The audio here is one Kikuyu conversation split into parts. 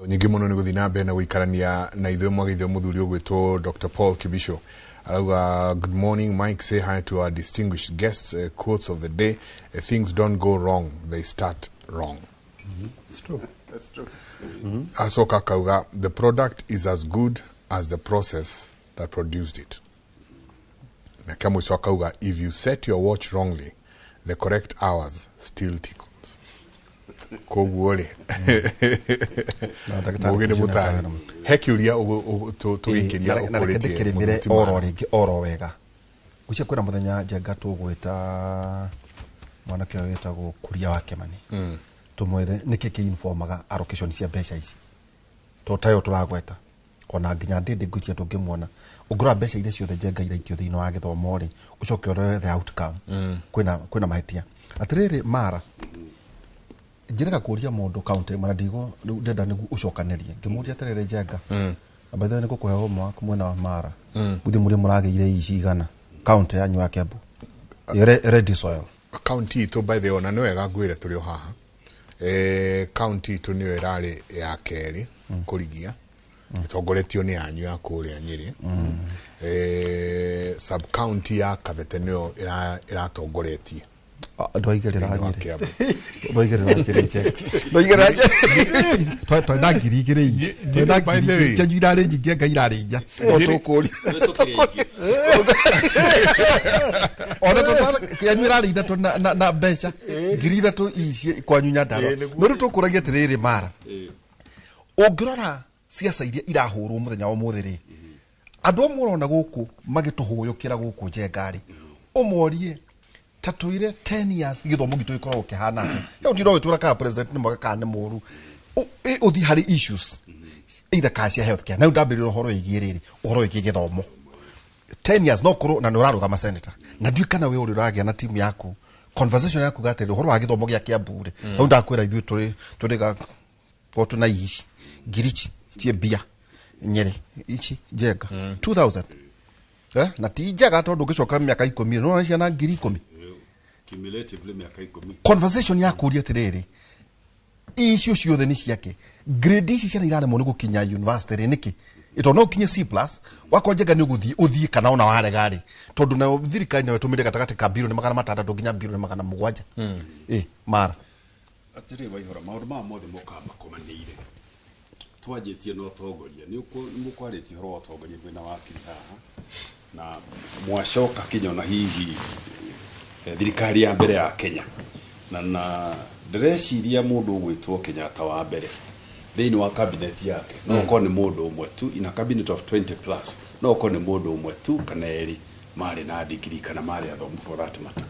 Nyingĩ mũno nĩ gũthiĩ na mbere na gũikarania na ithuĩ. Mwageithio mũthuri ũgwĩtwo Dr. Paul Kibisho arauga, "Good morning, Mike. Say hi to our distinguished guests. Quotes of the day: things don't go wrong, they start wrong." It's true. That's true. Acoka akauga, "The product is as good as the process that produced it." Na kamũico akauga, "If you set your watch wrongly, the correct hours still tickles." Koguo rĩ, Na ndagĩtarĩ mũgĩ nĩ Kĩcio mũtari. nĩatara. He kĩũria tũgĩikĩria Na reke ũkũrĩtie ndĩkĩrĩmĩre mũthuri ti oro Mara. Rĩngĩ oro wega ngwĩciria kwĩna mũthenya Njenga tũgwĩta mwanake ũyũ wĩtagwo Kuria wa Kĩmani, tũmwĩre nĩkĩ kĩ-informaga allocation cia mbeca ici to tayo tũragweta, ona nginya ndĩndĩ ngwĩciria tũngĩmuona. Ũngĩrora mbeca iria ciothe, Njenga, iraikio thĩinĩ wa gĩthomo rĩ, ũcoke ũrore the outcome, kwĩna mahĩtia. Atĩrĩrĩ, Mara, njĩrĩga kũria mũndũ kaunti ĩmwe na ndigũ rĩu ndĩrenda nĩguo ũcokanĩrie. Ngĩmũria atĩrĩrĩ, Njenga, na by the way nĩ ngũkũhe homework mwena wa Mara, mũthiĩ mũrie mũragĩire ici igana kaunti yanyu ya Kiambu. Ready soil. Kaunti itũ, by the way, ona nĩ wega ngwĩre tũrĩ o haha, kaunti itũ nĩyo ĩrarĩ ya kerĩ kũrigia, ĩtongoretio nĩ yanyu ya kũrĩa Nyĩrĩ. Sub county ya Kabete nĩyo ĩratongoretie Ndwaigĩrĩra thĩinĩ wa Nyĩrĩ. Kiambu. Ndwaigĩrĩra Nyĩrĩ, Njenga, ndwaigĩrĩra Nyĩrĩ. Twenda 2000 twenda Nyĩrĩ, by the 2000 way. Cianyu irarĩ nyingĩ, anga irarĩ inya, no tũkũria ona tondũ yanyu ĩrarĩ ithatũ na mbeca 3000 ici kwanyu Nyandarua. No rĩu tũkũragia atĩrĩrĩ, Mara, ũngĩrora ciaca iria irahũrwo mũthenya wa ũmũthĩ rĩ, andũ amwe ũrona gũkũ magĩtũhũyũkĩra gũkũ, Njenga rĩ, ũmorie ta twĩre 10 years gĩthomo gitũ gĩkoragwo kĩhana atĩa. Hau ndiro wĩtwĩra kana president nĩ mwega kana nĩ mũũru. Ũthiĩ harĩ issues either kana cia health care, na rĩu ndambĩrĩria ũhoro wĩgiĩ rĩrĩ, ũhoro wĩgiĩ gĩthomo 10 years, no korwo na nĩ ũrarũgama senator, na ndiũĩ kana we ũrĩ ũragĩa na timu yaku conversation yaku gatĩrĩ ũhoro wa gĩthomo gĩa Kiambu rĩ. Hau ndakwĩra ithuĩ tũrĩ ga ko tuna ici ngiri ici cie mbia Nyĩrĩ ici, Njenga, 2000, na ti njega tondũ ũngĩcoka mĩaka 10 nĩwona ciana 10,000. Cumulatively mĩaka 10. Conversation ya kũria atĩrĩrĩ, icio ciothe nĩ ciake, grade ici ciana iraremwo nĩ gũkinya university rĩ nĩkĩ? Ĩtondũ no ũkinye C plus wakorwo, Njenga, nĩ ũgũthiĩ ũthiĩ kana ona warega rĩ, tondũ nayo thirikari nayo ĩtũmĩre gatagatĩ ka 600,000,000 nginya 700,000,000. Ĩ Mara. Atĩrĩ Waihora, maũndũ maya mothe mokaga makomanĩire. Twanjĩtie na ũtongoria, nĩ mũkwarĩtie ũhoro wa ũtongoria mwena wa kiri haha, na mwacoka kinya ona hihi thirikari ya mbere ya Kenya, na ndĩreciria mũndũ ũgwĩtwo Kenyatta wa mbere thĩinĩ wa cabinet yake no ũkorwo nĩ mũndũ ũmwe tu, in a cabinet of 20 plus, no ũkorwo nĩ mũndũ ũmwe tu kana erĩ marĩ na degree kana marĩ athomu for that matter.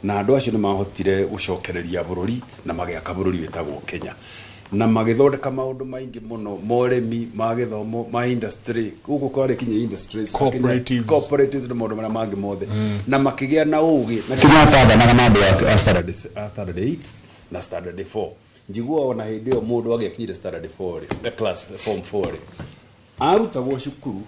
Na andũ acio nĩ mahotire gũcokereria bũrũri na magĩaka bũrũri wĩtagwo Kenya na magĩthondeka maũndũ maingĩ mũno ma ũrĩmi, ma gĩthomo, ma industry, gũkũ kwarĩ kinya industries. Cooperatives. Cooperatives na maũndũ marĩa mangĩ mothe, na makĩgĩa na ũgĩ na Kenyatta athanaga na andũ a standard 8 na standard 4. Njiguaga ona hĩndĩ ĩyo mũndũ agĩakinyire standard 4 rĩ, class form 4 rĩ, arutagwo cukuru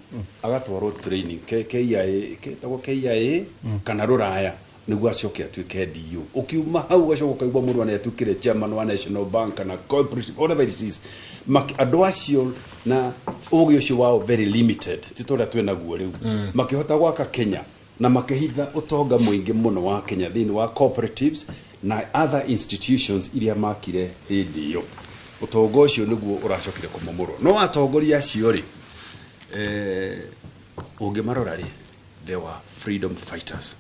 agatwarwo training KIA, ketagwo KIA kana rũraya, nĩguo acoke atuĩke DO. Ũkiuma hau ũgacoka ũkaigua mũndũ nĩ atuĩkire chairman wa National Bank kana cooperative, whatever it is. Andũ acio na ũgĩ ũcio wao very limited, ti ta ũrĩa twĩ naguo rĩu, makĩhota gwaka Kenya na makĩhitha ũtonga mũingĩ mũno wa Kenya thĩinĩ wa cooperatives na other institutions iria makire hĩndĩ ĩyo. Ũtonga ũcio nĩguo ũracokire kũmomorwo. No atongoria acio rĩ, ũngĩmarora rĩ, they were freedom fighters.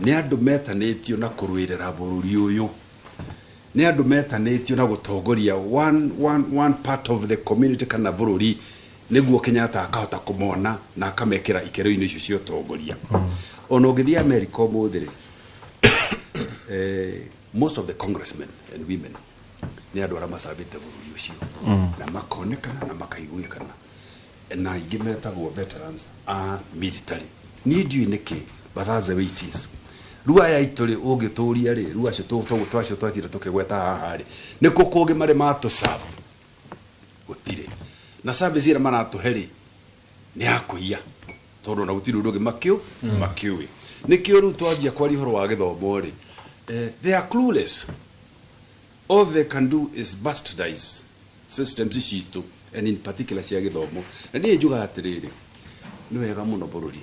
Nĩ andũ metanĩtio na kũrũĩrĩra bũrũri ũyũ, nĩ andũ metanĩtio na gũtongoria one part of the community kana bũrũri, nĩguo Kenyatta akahota kũmona na akamekĩra ikero-inĩ icio cia ũtongoria. Ona ũngĩthiĩ America ũmũthĩ rĩ, most of the congressmen and women nĩ andũ arĩa macambĩte bũrũri ũcio na makonekana na makaiguĩkana, na aingĩ metagwo veterans a military. Niĩ ndiũĩ nĩkĩ, but that's the way it is. Rĩu aya aitũ rĩ, ũngĩtũria rĩ, rĩu acio twacio twatinda tũkĩgweta haha rĩ, nĩ kũ kũngĩ marĩ matũcabu? Gũtirĩ. Na service ĩrĩa maratũhe rĩ, nĩ ya kũiya, tondũ ona gũtirĩ ũndũ ũngĩ makĩũĩ. Nĩkĩo rĩu twanjia kwaria ũhoro wa gĩthomo rĩ, they are clueless. All they can do is bastardize systems citũ And in particular cia gĩthomo. Na niĩ njugaga atĩrĩrĩ, nĩ wega mũno bũrũri,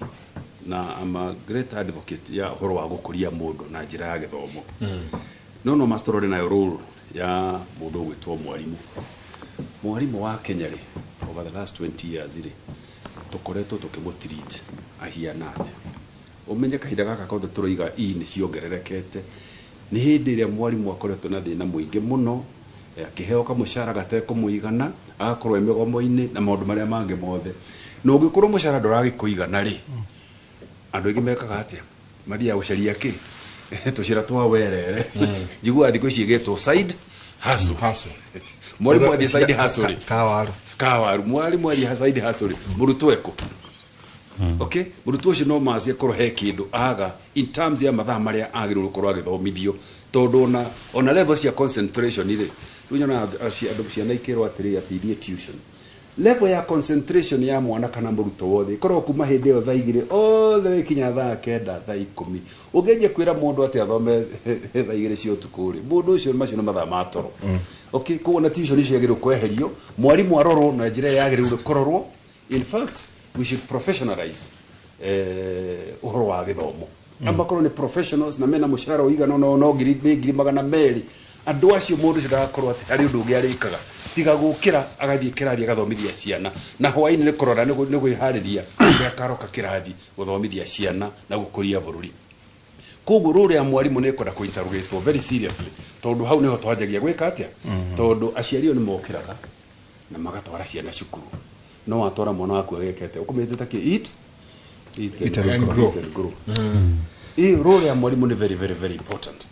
na I'm a great advocate ya ũhoro wa gũkũria mũndũ na njĩra ya gĩthomo. No mastũrore nayo role ya mũndũ ũgwĩtwo mwarimũ. Mwarimũ wa Kenya rĩ, over the last 20 years rĩ, tũkoretwo tũkĩmũtreat ahiana atĩa? Ũmenye kahinda gaka kothe tũroiga i nĩ ciongererekete, nĩ hĩndĩ ĩrĩa mwarimũ akoretwo na thĩna mũingĩ mũno, akĩheo kamũcara gatekũmũigana, agakorwo e mĩgomo-inĩ na maũndũ marĩa mangĩ mothe. Na ũngĩkorwo mũcara ndũragĩkũigana rĩ, andũ aingĩ mekaga atĩa? Mathiaga gũcaria kĩ tũcĩra twa werere. Njiguaga thikũ ici ĩgĩtwo side hustle. Hustle. Mwarimũ athiĩ side hustle rĩ, Kawaru. Kawaru. Mwarimũ athiĩ side hustle rĩ, mũrutwo ekũ? Okay, mũrutwo ũcio no macie korwo he kĩndũ aga in terms ya mathaa marĩa agĩrĩirwo gũkorwo agĩthomithio, tondũ ona level cia concentration rĩ, rĩu nyonaga andũ ciana ikĩrwo atĩrĩ atĩ ithiĩ tuition. Level ya concentration ya mwana kana mũrutwo wothe ĩkoragwo kuma hĩndĩ ĩyo thaa 2 othe ĩkinya thaa 9, thaa 10. Ũngĩanjia kwĩra mũndũ atĩ athome thaa 2 cia ũtukũ rĩ, mũndũ ũcio macio nĩ mathaa ma toro. Okay, koguo na tuition icio ciagĩrĩirwo kweherio, mwarimũ arorwo na njĩra ĩrĩa yagĩrĩirwo kũrorwo. In fact, we should professionalize ũhoro wa gĩthomo, na makorwo nĩ professionals na mena mũcara ũigana ona no ngiri nĩ 200,000. Andũ acio, mũndũ ũcio ndagakorwo atĩ harĩ ũndũ ũngĩ arĩkaga tiga gũkĩra agathiĩ kĩrathi agathomithia ciana, na hwaĩ-inĩ nĩ kũrora nĩ kwĩharĩria ũrĩa akaroka kĩrathi gũthomithia ciana na gũkũria bũrũri. Koguo role ya mwarimũ nĩ ĩkwenda kũ-interrogatwo very seriously, tondũ hau nĩho twanjagia gwĩka atĩa, tondũ aciari o nĩ mokĩraga na magatwara ciana cukuru. No watwara mwana waku agekete ũkũmĩtĩte kĩ eat eat and grow. Eat and grow. Ĩ role ya mwarimũ nĩ very, very, very important.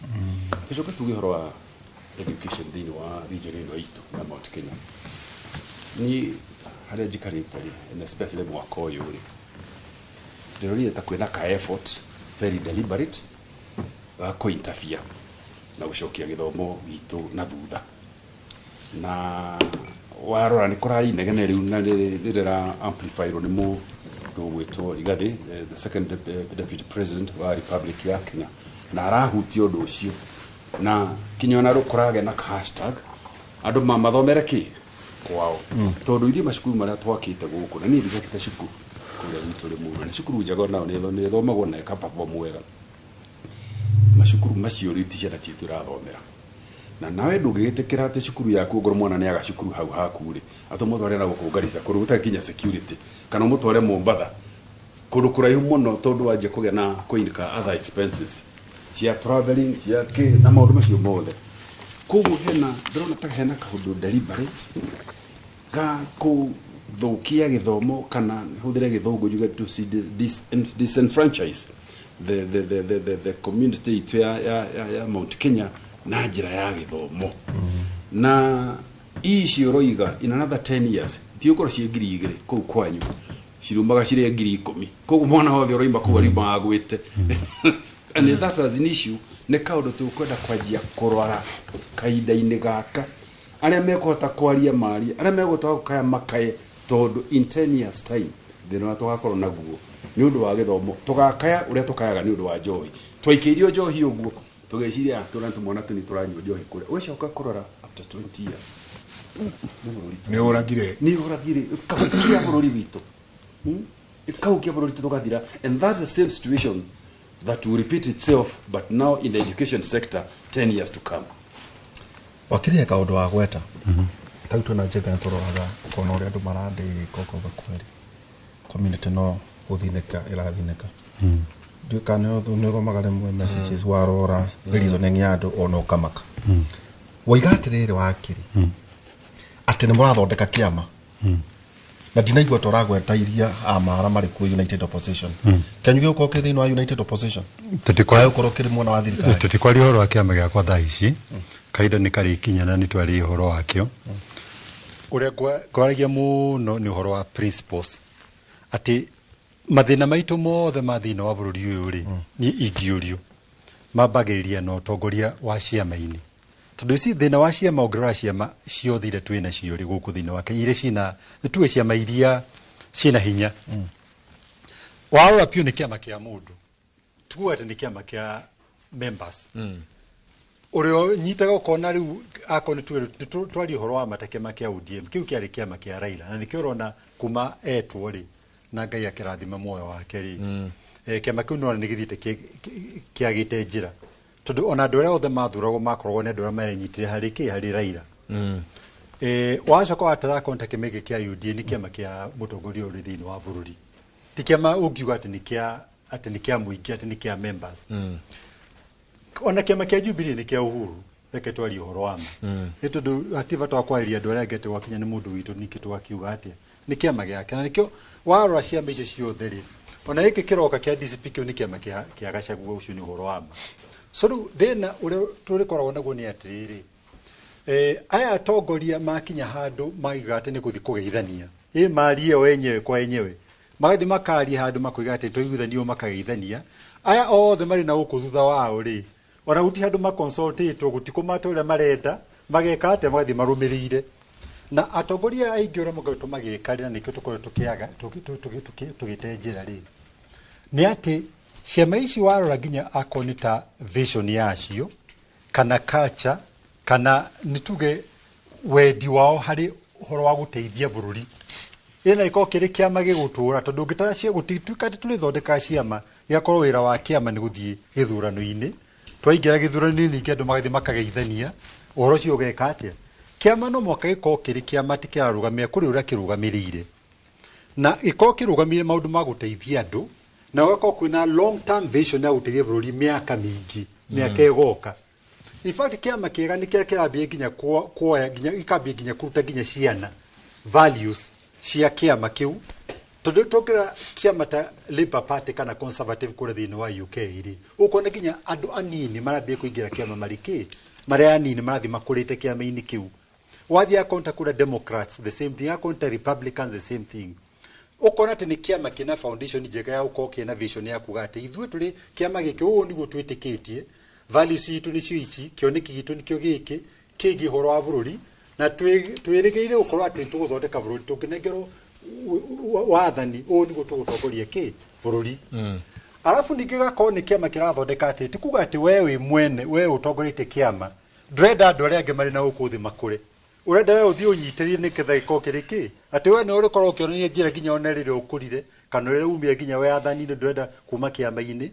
Tũcoke tuge ũhoro wa education thĩinĩ wa region ĩno itũ ya Mount Kenya. Ni harĩa njikarĩte rĩ, and especially mwaka ũyũ rĩ, ndĩrorire ta kwĩna ka effort very deliberate ga kũ-interfere na gũcokia gĩthomo gitũ na thutha. Na warora nĩ kũrarĩ inegene rĩu na rĩrĩra amplifyirwo nĩ mũndũ ũgwĩtwo Rigathi, the second deputy president wa Republic ya Kenya, na arahutia ũndũ ũcio na kinya ona rĩu kũragĩa na hashtag andũ mathomere kĩ kwao, tondũ ithuĩ macukuru marĩa twakĩte gũkũ, na niĩ ndigakĩte cukuru kũrĩa gwitũ Rĩmuru, na cukuru njega nao nĩ ĩthomagwo na ĩka-perform wega. Macukuru macio rĩu ti ciana citũ irathomera, na nawe ndũngĩgĩtĩkĩra atĩ cukuru yaku ongorwo mwana nĩ aga cukuru hau haku rĩ, atĩ ũmũtware na gũkũ Garissa kũndũ gũtarĩ kinya security, kana ũmũtware Mombatha kũndũ kũraihu mũno, tondũ wanjia kũgĩa na kũincur other expenses cia traveling cia kĩ na maũndũ macio mothe. Koguo hena ndĩrona ta hena kaũndũ deliberate ga kũthũkia gĩthomo, kana hũthĩre gĩthũngũ njuge to see disenfranchise the community itũ ya Mount Kenya na njĩra ya gĩthomo. Na ici ũroiga in another 10 years tiũkorwo ciĩ 2000 kũu kwanyu, cirumaga cirĩ 10,000. Koguo mwana wothe ũroima kũu ariumaga agwĩte, and that's as an issue. Nĩ kaũndũ tũkwenda kwanjia kũrora kahinda-inĩ gaka. Arĩa mekũhota kwaria marie, arĩa megũhota gũkaya makaye, tondũ in 10 years time thĩna ũrĩa tũgakorwo naguo nĩ ũndũ wa gĩthomo, tũgakaya ũrĩa tũkayaga nĩ ũndũ wa njohi. Twaikĩirio njohi ũguo tũgeciria tũrĩa tũmwana tũnini tũranyua njohi kũrĩa, ũgĩcoka kũrora after 20 years nĩ bũrũri Nĩ ũragire. Nĩ ũragire, ĩkahukia bũrũri witũ. Ĩkahukia bũrũri witũ tũgathira. And that's the same situation that will repeat itself, but now in the education sector 10 years to come. Wakirie kaũndũ wa gweta tau twĩna njenga tũroraga ũkona ũrĩa andũ marandĩka ũkauga kweri community no gũthinĩka ĩrathinĩka. Ndiũĩ kana nĩ ũthomaga rĩmwe messages, warora reasoning ya andũ ona ũkamaka. Waiga atĩrĩrĩ, wakiri, atĩ nĩ mũrathondeka kĩama, na ndinaigua ta ũragweta iria amara marĩ kuo United Opposition. Kĩanyu gĩgũkorwo kĩ thĩinĩ wa United Opposition kana gĩgũkorwo kĩrĩ mwena wa thirikari? Tũtikwaria ũhoro wa kĩama gĩakwa thaa ici. Kahinda nĩ karĩkinya na nĩ twarie ũhoro wakĩo. Ũrĩa ngwaragia mũno nĩ ũhoro wa principles, atĩ mathĩna maitũ mothe ma thĩinĩ wa bũrũri ũyũ rĩ, niĩ ingĩũrio mambagĩrĩria na ũtongoria wa ciama-inĩ, tondũ ici thĩna wa ciama, ũngĩrora ciama ciothe iria twĩ nacio rĩ gũkũ thĩinĩ wa Kenya, iria ciĩna, nĩ tuge ciama iria ciĩna hinya, warora biũ nĩ kĩama kĩa mũndũ, tuge atĩ nĩ kĩama kĩa members. Ũrĩa ũnyitaga ũkona rĩu akorwo nĩ tuge nĩ twarie ũhoro wa mata kĩama kĩa ODM kĩu kĩarĩ kĩama kĩa Raila, na nĩkĩo ũrona kuma etwo rĩ, na Ngai akĩrathima muoyo wake rĩ, kĩama kĩu nĩwona nĩ gĩthiĩte kĩagĩte njĩra, tondũ ona andũ arĩa othe mathuragwo makoragwo nĩ andũ arĩa marenyitire harĩ kĩ, harĩ Raila. Wacoka watara konta kĩama gĩkĩ kĩa UDA nĩ kĩama kĩa mũtongoria ũrĩ thĩinĩ wa bũrũri, ti kĩama ũngiuga atĩ nĩ kĩa, atĩ nĩ kĩa mũingĩ, atĩ nĩ kĩa members. Ona kĩama kĩa Jubilee nĩ kĩa Uhuru, reke twarie ũhoro wa ma, nĩ tondũ hatirĩ bata wa kwarĩria andũ arĩa angĩ atĩ gwakinya nĩ mũndũ witũ ningĩ tũgakiuga atĩa, nĩ kĩama gĩake. Na nĩkĩo warora ciama icio ciothe rĩ, ona gĩkĩ kĩroka kĩa DCP kĩu nĩ kĩama kĩa Gachagua, ũcio nĩ ũhoro wa ma. So rĩu thĩna ũrĩa tũrĩkoragwo naguo nĩ atĩrĩrĩ, aya atongoria makinya handũ maiga atĩ nĩ gũthiĩ kũgeithania, ĩ marie o enyewe kwa enyewe, magathiĩ makaria handũ makoiga atĩ twaiguithanio, makageithania aya othe marĩ na gũkũ thutha wao rĩ, ona gũtirĩ handũ maconsultĩtwo, gũtikũmata ũrĩa marenda mageka atĩa, magathiĩ marũmĩrĩire. Na atongoria aingĩ ũrĩa makoretwo magĩka rĩ, na nĩkĩo tũkoretwo tũkĩaga tũgĩte njĩra rĩ, nĩ atĩ ciama ici warora nginya akorwo nĩ ta vision yacio kana culture kana nĩ tuge wendi wao harĩ ũhoro wa gũteithia bũrũri, ĩna gĩkorwo kĩrĩ kĩama gĩgũtũra, tondũ ũngĩtara cia gũtituĩka atĩ tũrĩthondekaga ciama gĩgakorwo wĩra wa kĩama nĩ gũthiĩ gĩthurano-inĩ, twaingĩra gĩthurano-inĩ ningĩ andũ magathiĩ makageithania, ũhoro ũcio ũgeka atĩa? Kĩama no mũhaka gĩkorwo kĩrĩ kĩama atĩ kĩrarũgamĩrĩra kũrĩ ũrĩa kĩrũgamĩrĩire, na gĩkorwo kĩrũgamĩrĩire maũndũ ma gũteithia andũ, na gũgakorwo kwĩna long term vision ya gũteithia bũrũri mĩaka mĩingĩ, mĩaka ĩgoka. In fact, kĩama kĩega nĩ kĩrĩa kĩrambia nginya kuoya nginya gĩkambia nginya kũruta nginya ciana values cia kĩama kĩu, tondũ tũngĩra kĩama ta Labour Party kana Conservative kũrĩa thĩinĩ wa UK rĩ, ũkuona nginya andũ anini marambia kũingĩra kĩama marĩ kĩ, marĩ anini marathiĩ makũrĩte kĩama-inĩ kĩu. Wathiĩ akonta kũrĩa Democrats, the same thing, akonta Republicans, the same thing. Ũkona atĩ nĩ kĩama kĩna foundation njega ya gũkorwo kĩna vision ya kuga atĩ ithuĩ tũrĩ kĩama gĩkĩ, ũũ nĩguo twĩtĩkĩtie, values citũ nĩcio ici, kĩoneki gitũ nĩkĩo gĩkĩ kĩgiĩ ũhoro wa bũrũri, na twĩrĩgĩrĩire gũkorwo atĩ tũgũthondeka bũrũri tũngĩnengerwo wathani, ũũ nĩguo tũgũtongoria kĩ bũrũri. Arabu ningĩ gĩgakorwo nĩ kĩama kĩrathondeka atĩ ti kuga atĩ we wĩ mwene, we ũtongoretie kĩama, ndũrenda andũ arĩa angĩ marĩ na gũkũ thĩ makũre, ũrenda we ũthiĩ ũnyitĩrĩrie nĩgetha gĩkorwo kĩrĩ kĩ, atĩ we nĩwe ũrĩkorwo ũkĩonania njĩra nginya ona rĩrĩa ũkũrire kana rĩrĩa umire nginya we athani-inĩ, ndũrenda kuma kĩama-inĩ,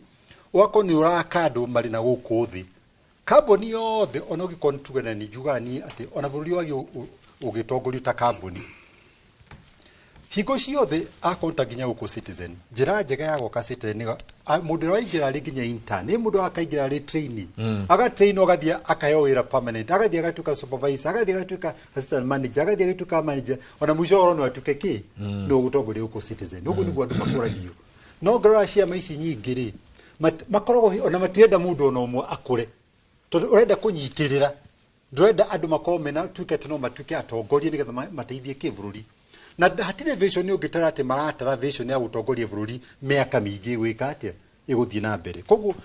ũgakorwo nĩ ũraka andũ marĩ na gũkũ thĩ. Kambuni yothe ona ũngĩkorwo nĩ tuge, na nĩ njugaga niĩ atĩ ona bũrũri wagĩ ũgĩtongorio ta kambuni hingo ciothe, akorwo ta nginya gũkũ Citizen, njĩra njega ya gwaka Citizen nĩ mũndũ ũrĩa waingĩra arĩ nginya intern, nĩ mũndũ akaingĩra arĩ trainee, agatrain, agathiĩ akaheo wĩra permanent, agathiĩ agatuĩka supervisor, agathiĩ agatuĩka assistant manager, agathiĩ agatuĩka manager, ona mũico ũhoro no atuĩke kĩ, nĩ ũgũtongoria gũkũ Citizen. Ũguo nĩguo andũ makũragio. No ngĩrora ciama ici nyingĩ rĩ, makoragwo ona matirenda mũndũ ona ũmwe akũre, tondũ ũrenda kũnyitĩrĩra, ndũrenda andũ makorwo mena tuĩke atĩ no matuĩke atongoria nĩgetha mateithie kĩ bũrũri. Na hatirĩ vision ũngĩtara atĩ maratara vision ya gũtongoria bũrũri mĩaka mĩingĩ gwĩka atĩa ĩgũthiĩ na mbere. Koguo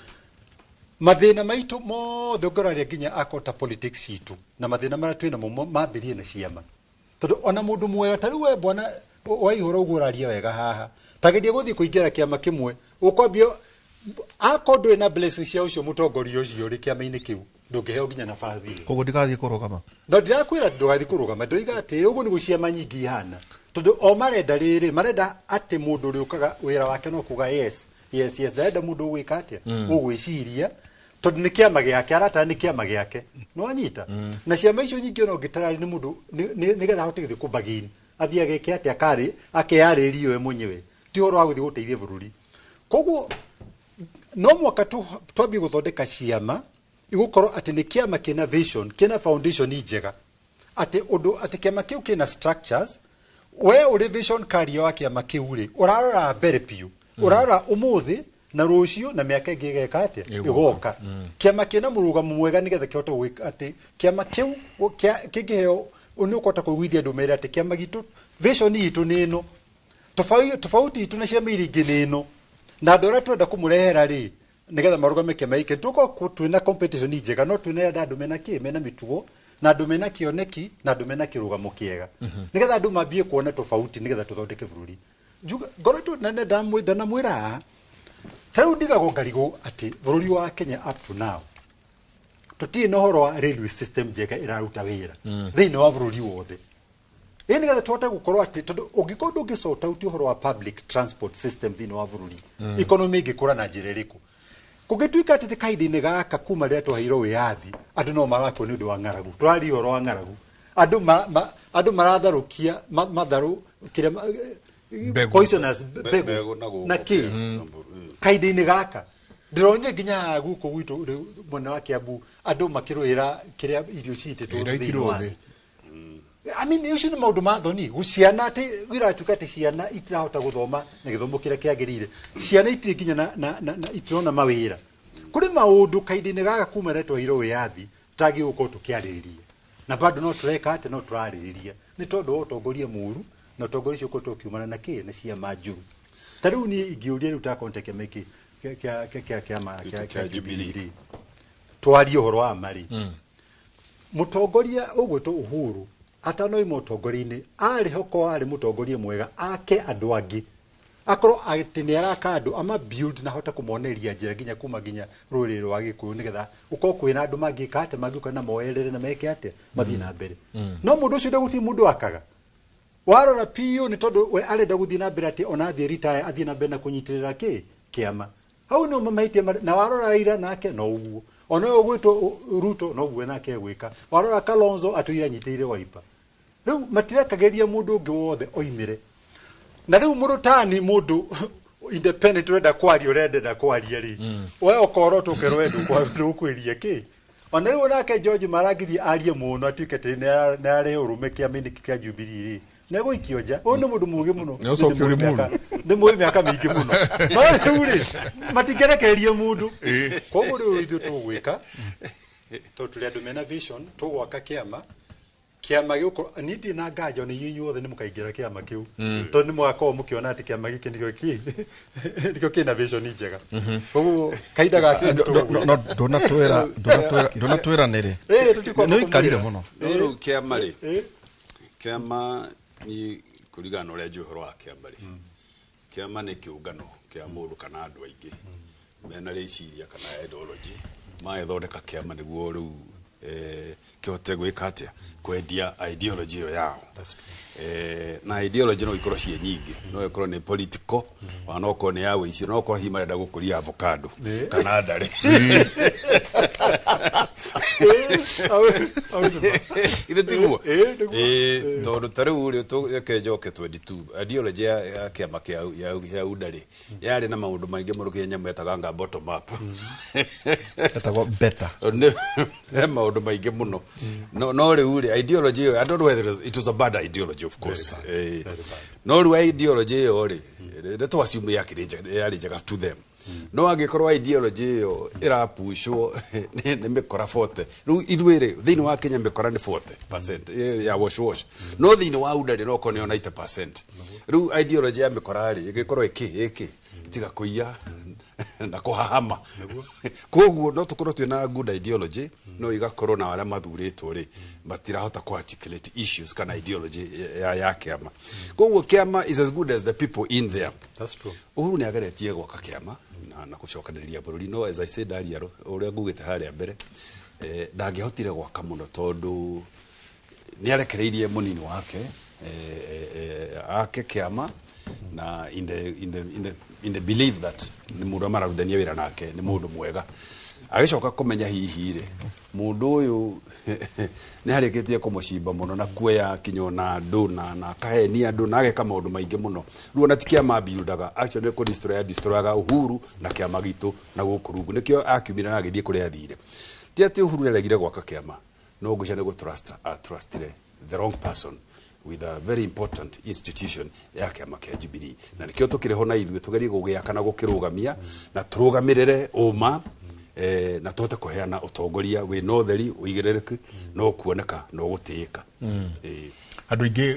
mathĩna maitũ mothe ũngĩroria nginya akorwo ta politics citũ na mathĩna marĩa twĩ namo mambĩrĩrie na ciama, tondũ ona mũndũ mwega ta rĩu we bwana Waihũra ũguo ũraria wega haha, tageria gũthiĩ kũingĩra kĩama kĩmwe, ũkwambia akorwo ndũrĩ na blessing cia ũcio mũtongoria ũcio ũrĩ kĩama-inĩ kĩu, ndũngĩheo nginya nabathi ĩyo. Koguo ndigathiĩ kũrũgama? No ndirakwĩra ndũgathiĩ kũrũgama, ndoiga atĩ ũguo nĩguo ciama nyingĩ ihana, tondũ o marenda rĩrĩ, marenda atĩ mũndũ ũrĩa ũkaga wĩra wake no kuga yes, yes, yes, ndarenda mũndũ ũgwĩka atĩa, ũgwĩciria, tondũ nĩ kĩama gĩake aratara, nĩ kĩama gĩake, nĩ wanyita. Na ciama icio nyingĩ ona ũngĩtara nĩ mũndũ nĩgetha ahote gũthiĩ kũbagin, athiĩ ageke atĩ akarĩ akeyarĩrie we mwenyewe, ti ũhoro wa gũthiĩ gũteithia bũrũri. Koguo no mwaka twambie gũthondeka ciama igũkorwo atĩ nĩ kĩama kĩna vision, kĩna foundation njega, atĩ ũndũ atĩ kĩama kĩu kĩna structures, we ũrĩ vision carrier wa kĩama kĩu rĩ, ũrarora mbere biũ, ũrarora ũmũthĩ na rũciũ na mĩaka ĩngĩ ĩgeka atĩa. Ĩgũka. Ĩgoka. Kĩama kĩna mũrũgamo mwega nĩgetha kĩhote gwĩka atĩ kĩama kĩu kĩngĩheo nĩ ũkũhota kũiguithia andũ mere atĩ kĩama gitũ, vision itũ nĩ ĩno, tofauti itũ na ciama iria ingĩ nĩ ĩno, na andũ arĩa tũrenda kũmũrehera rĩ, nĩgetha marũgame kĩama gĩkĩ, tũkorwo twĩna competition njega, no twĩna andũ mena kĩ, mena mĩtugo, na andũ mena kĩoneki, na andũ mena kĩrũgamo kĩega, nĩgetha andũ mambie kuona tofauti, nĩgetha tũthondeke bũrũri. Ngoretwo na ndanamwĩra haha, ta rĩu ndigagwo ngarigwo atĩ bũrũri wa Kenya up to now Tũtirĩ na ũhoro wa railway system njega ĩraruta wĩra thĩinĩ wa bũrũri wothe. Ĩ nĩgetha tũhote gũkorwo atĩ, tondũ ũngĩkorwo ndũngĩ sort out ũhoro wa public transport system thĩinĩ wa bũrũri, economy ĩngĩkũra na njĩra ĩrĩkũ? Kũngĩtuĩka atĩ kahinda-inĩ gaka kuma rĩrĩa twaheirwo wĩyathi, andũ no marakua nĩ ũndũ wa ng'aragu. Tũraria ũhoro wa ng'aragu, andũ andũ maratharũkia matharũ kĩrĩa Mbegũ. Poisonous mbegũ Mbegũ na gũkũ na kĩ Samburu, kahinda-inĩ gaka ndĩronire nginya haha gũkũ gwitũ rĩu mwena wa Kiambu andũ makĩrũĩra kĩrĩa irio citĩtwo Irio thĩinĩ itirwo wa thĩ. thĩ. I mean, ũcio nĩ maũndũ ma thoni. Ciana atĩ iratuĩka atĩ ciana itirahota gũthoma na gĩthomo kĩrĩa kĩagĩrĩire, ciana itirĩ nginya na itirona mawĩra. Kũrĩ maũndũ kahinda-inĩ gaka kuma rĩrĩa twaheirwo wĩyathi tũtagĩrĩirwo gũkorwo tũkĩarĩrĩria, na bado no tũreka atĩ no tũrarĩrĩria nĩ tondũ wa ũtongoria mũru, na ũtongoria ũcio ũkoretwo ũkiumana na kĩ na ciama njũru. Ta rĩu niĩ ingĩũria rĩu ta konte kĩama gĩkĩ kĩa kĩama Kĩa kĩa Jubilee. Jubilee rĩ, twarie ũhoro wa ma rĩ, mũtongoria ũgwĩtwo Uhuru atanoima ũtongoria-inĩ arĩ hoko arĩ mũtongoria mwega, ake andũ angĩ akorwo atĩ nĩ araka andũ ama build na ahote kũmoneria njĩra nginya kuma nginya rũrĩrĩ rwa Gĩkũyũ, nĩgetha ũkorwo kwĩna andũ mangĩka atĩ mangĩũka na moerere na meke atĩ mathiĩ na mbere. No mũndũ ũcio gũtirĩ mũndũ akaga warora piũ, nĩ tondũ we arenda gũthiĩ na mbere atĩ ona athiĩ retire athiĩ na mbere na kũnyitĩrĩra kĩ kĩama. Hau nĩho mahĩtia na warora Raila nake no ũguo, ona ũyũ ũgwĩtwo Ruto no ũguo nake egwĩka. Warora Kalonzo atũire anyitĩrĩire Wiper. Rĩu matirekagĩria mũndũ ũngĩ wothe oimĩre. Na rĩu mũrutani, mũndũ independent ũrenda kwaria, ũrendenda kwaria rĩ, we okorwo tũkerwo we ndũkwĩria kĩ. Ona rĩu nake George marangithie arie mũno atuĩke atĩ nĩ arehe ũrũme kĩama-inĩ kĩu kĩa Jubilee rĩ, nĩ egũikio nja. Ũyũ nĩ mũndũ mũũgĩ mũno. Nĩ ũcokio Limuru. Nĩ mũĩ mĩaka mĩingĩ mũno, no rĩu rĩ matingĩrekereria mũndũ. Koguo rĩu ithuĩ tũgwĩka, tondũ tũrĩ andũ mena vision, tũgwaka kĩama gĩgũkorwo niĩ ndirĩ na nganja ona inyuĩ inyuothe nĩ mũkaingĩra kĩama kĩu, tondũ nĩ mũgakorwo mũkĩona atĩ kĩama gĩkĩ nĩkĩo kĩna vision njega. Koguo kahinda gake nĩ tũgwĩka. No ndũnatwĩra nĩ rĩ. Tũtikwamba Nĩ ũikarire kũmwĩra. mũno. No rĩu kĩama rĩ, kĩama ni kũringana na ũrĩa njũĩ ũhoro wa kĩama rĩ, kĩama nĩ kĩũngano kĩa mũndũ kana andũ aingĩ mena rĩciria kana ideology, magĩthondeka kĩama nĩguo rĩu kĩhote gwĩka atĩa, kwendia ideology ĩyo yao. Na ideology no ikorwo ciĩ nyingĩ, no ikorwo nĩ political, ona no ikorwo nĩ ya wĩici, no ikorwo hihi marenda gũkũria avocado kana ndarĩ. Ithe tiguo? Ĩĩ, nĩguo. Ĩĩ, tondũ ta rĩu rĩ, reke njoke 22 ideology ya kĩama kĩa UDA rĩ, yarĩ na maũndũ maingĩ mũno, kĩrĩa nyamũ yetaga nga bottom up. Etagwo beta. He maũndũ maingĩ mũno, no rĩu rĩ, ideology ĩyo, I don't know whether it was a bad ideology, of course. No rĩu ideology ĩyo rĩ, nĩ tũ assume yakĩrĩ njega, yarĩ njega to them, no angĩkorwo ideology ĩyo ĩrapushwo nĩ mĩkora 40, rĩu ithuĩ rĩ, thĩinĩ wa Kenya mĩkora nĩ 40% ya wash wash, no thĩinĩ wa UDA rĩ, no okorwo nĩyo 90%. Rĩu ideology ya mĩkora rĩ, ĩngĩkorwo ĩkĩ tiga kũiya na kũhahama. Koguo no tũkorwo twĩna good ideology, no igakorwo na arĩa mathurĩtwo rĩ, matirahota ku articulate issues kana ideology ya kĩama. Koguo kĩama is as good as the people in there. That's true. Uhuru nĩ ageretie gwaka kĩama na gũcokanĩrĩria bũrũri, no as I said earlier, ũrĩa ngugĩte harĩa mbere, ndangĩahotire gwaka mũno tondũ nĩ arekereirie mũnini wake ake kĩama na in the belief that nĩ mũndũ mararutithania wĩra nake nĩ mũndũ mwega. Agĩcoka kũmenya hihi rĩ, mũndũ ũyũ nĩ arĩkĩtie kũmũcimba mũno na kuoya kinya ona andũ na akahenia andũ na ageka maũndũ maingĩ mũno. Rĩu ona ti kĩama buildaga, actually nĩ kũ destroy destroyaga Uhuru na kĩama gitũ na gũkũ rungu. Nĩkĩo akiumire na agĩthiĩ kũrĩa athire. Ti atĩ Uhuru nĩaregire gwaka kĩama, no ngwĩciria nĩ gũ trustire the wrong person with a very important institution ya kĩama kĩa Jubilee. Na nĩkĩo tũkĩrĩ ho na ithuĩ tũgerie gũgĩaka na gũkĩrũgamia na tũrũgamĩrĩre ũma, na tũhote kũheana ũtongoria wĩna ũtheri, ũigĩrĩrĩku no kuoneka no gũtĩĩka. Andũ aingĩ,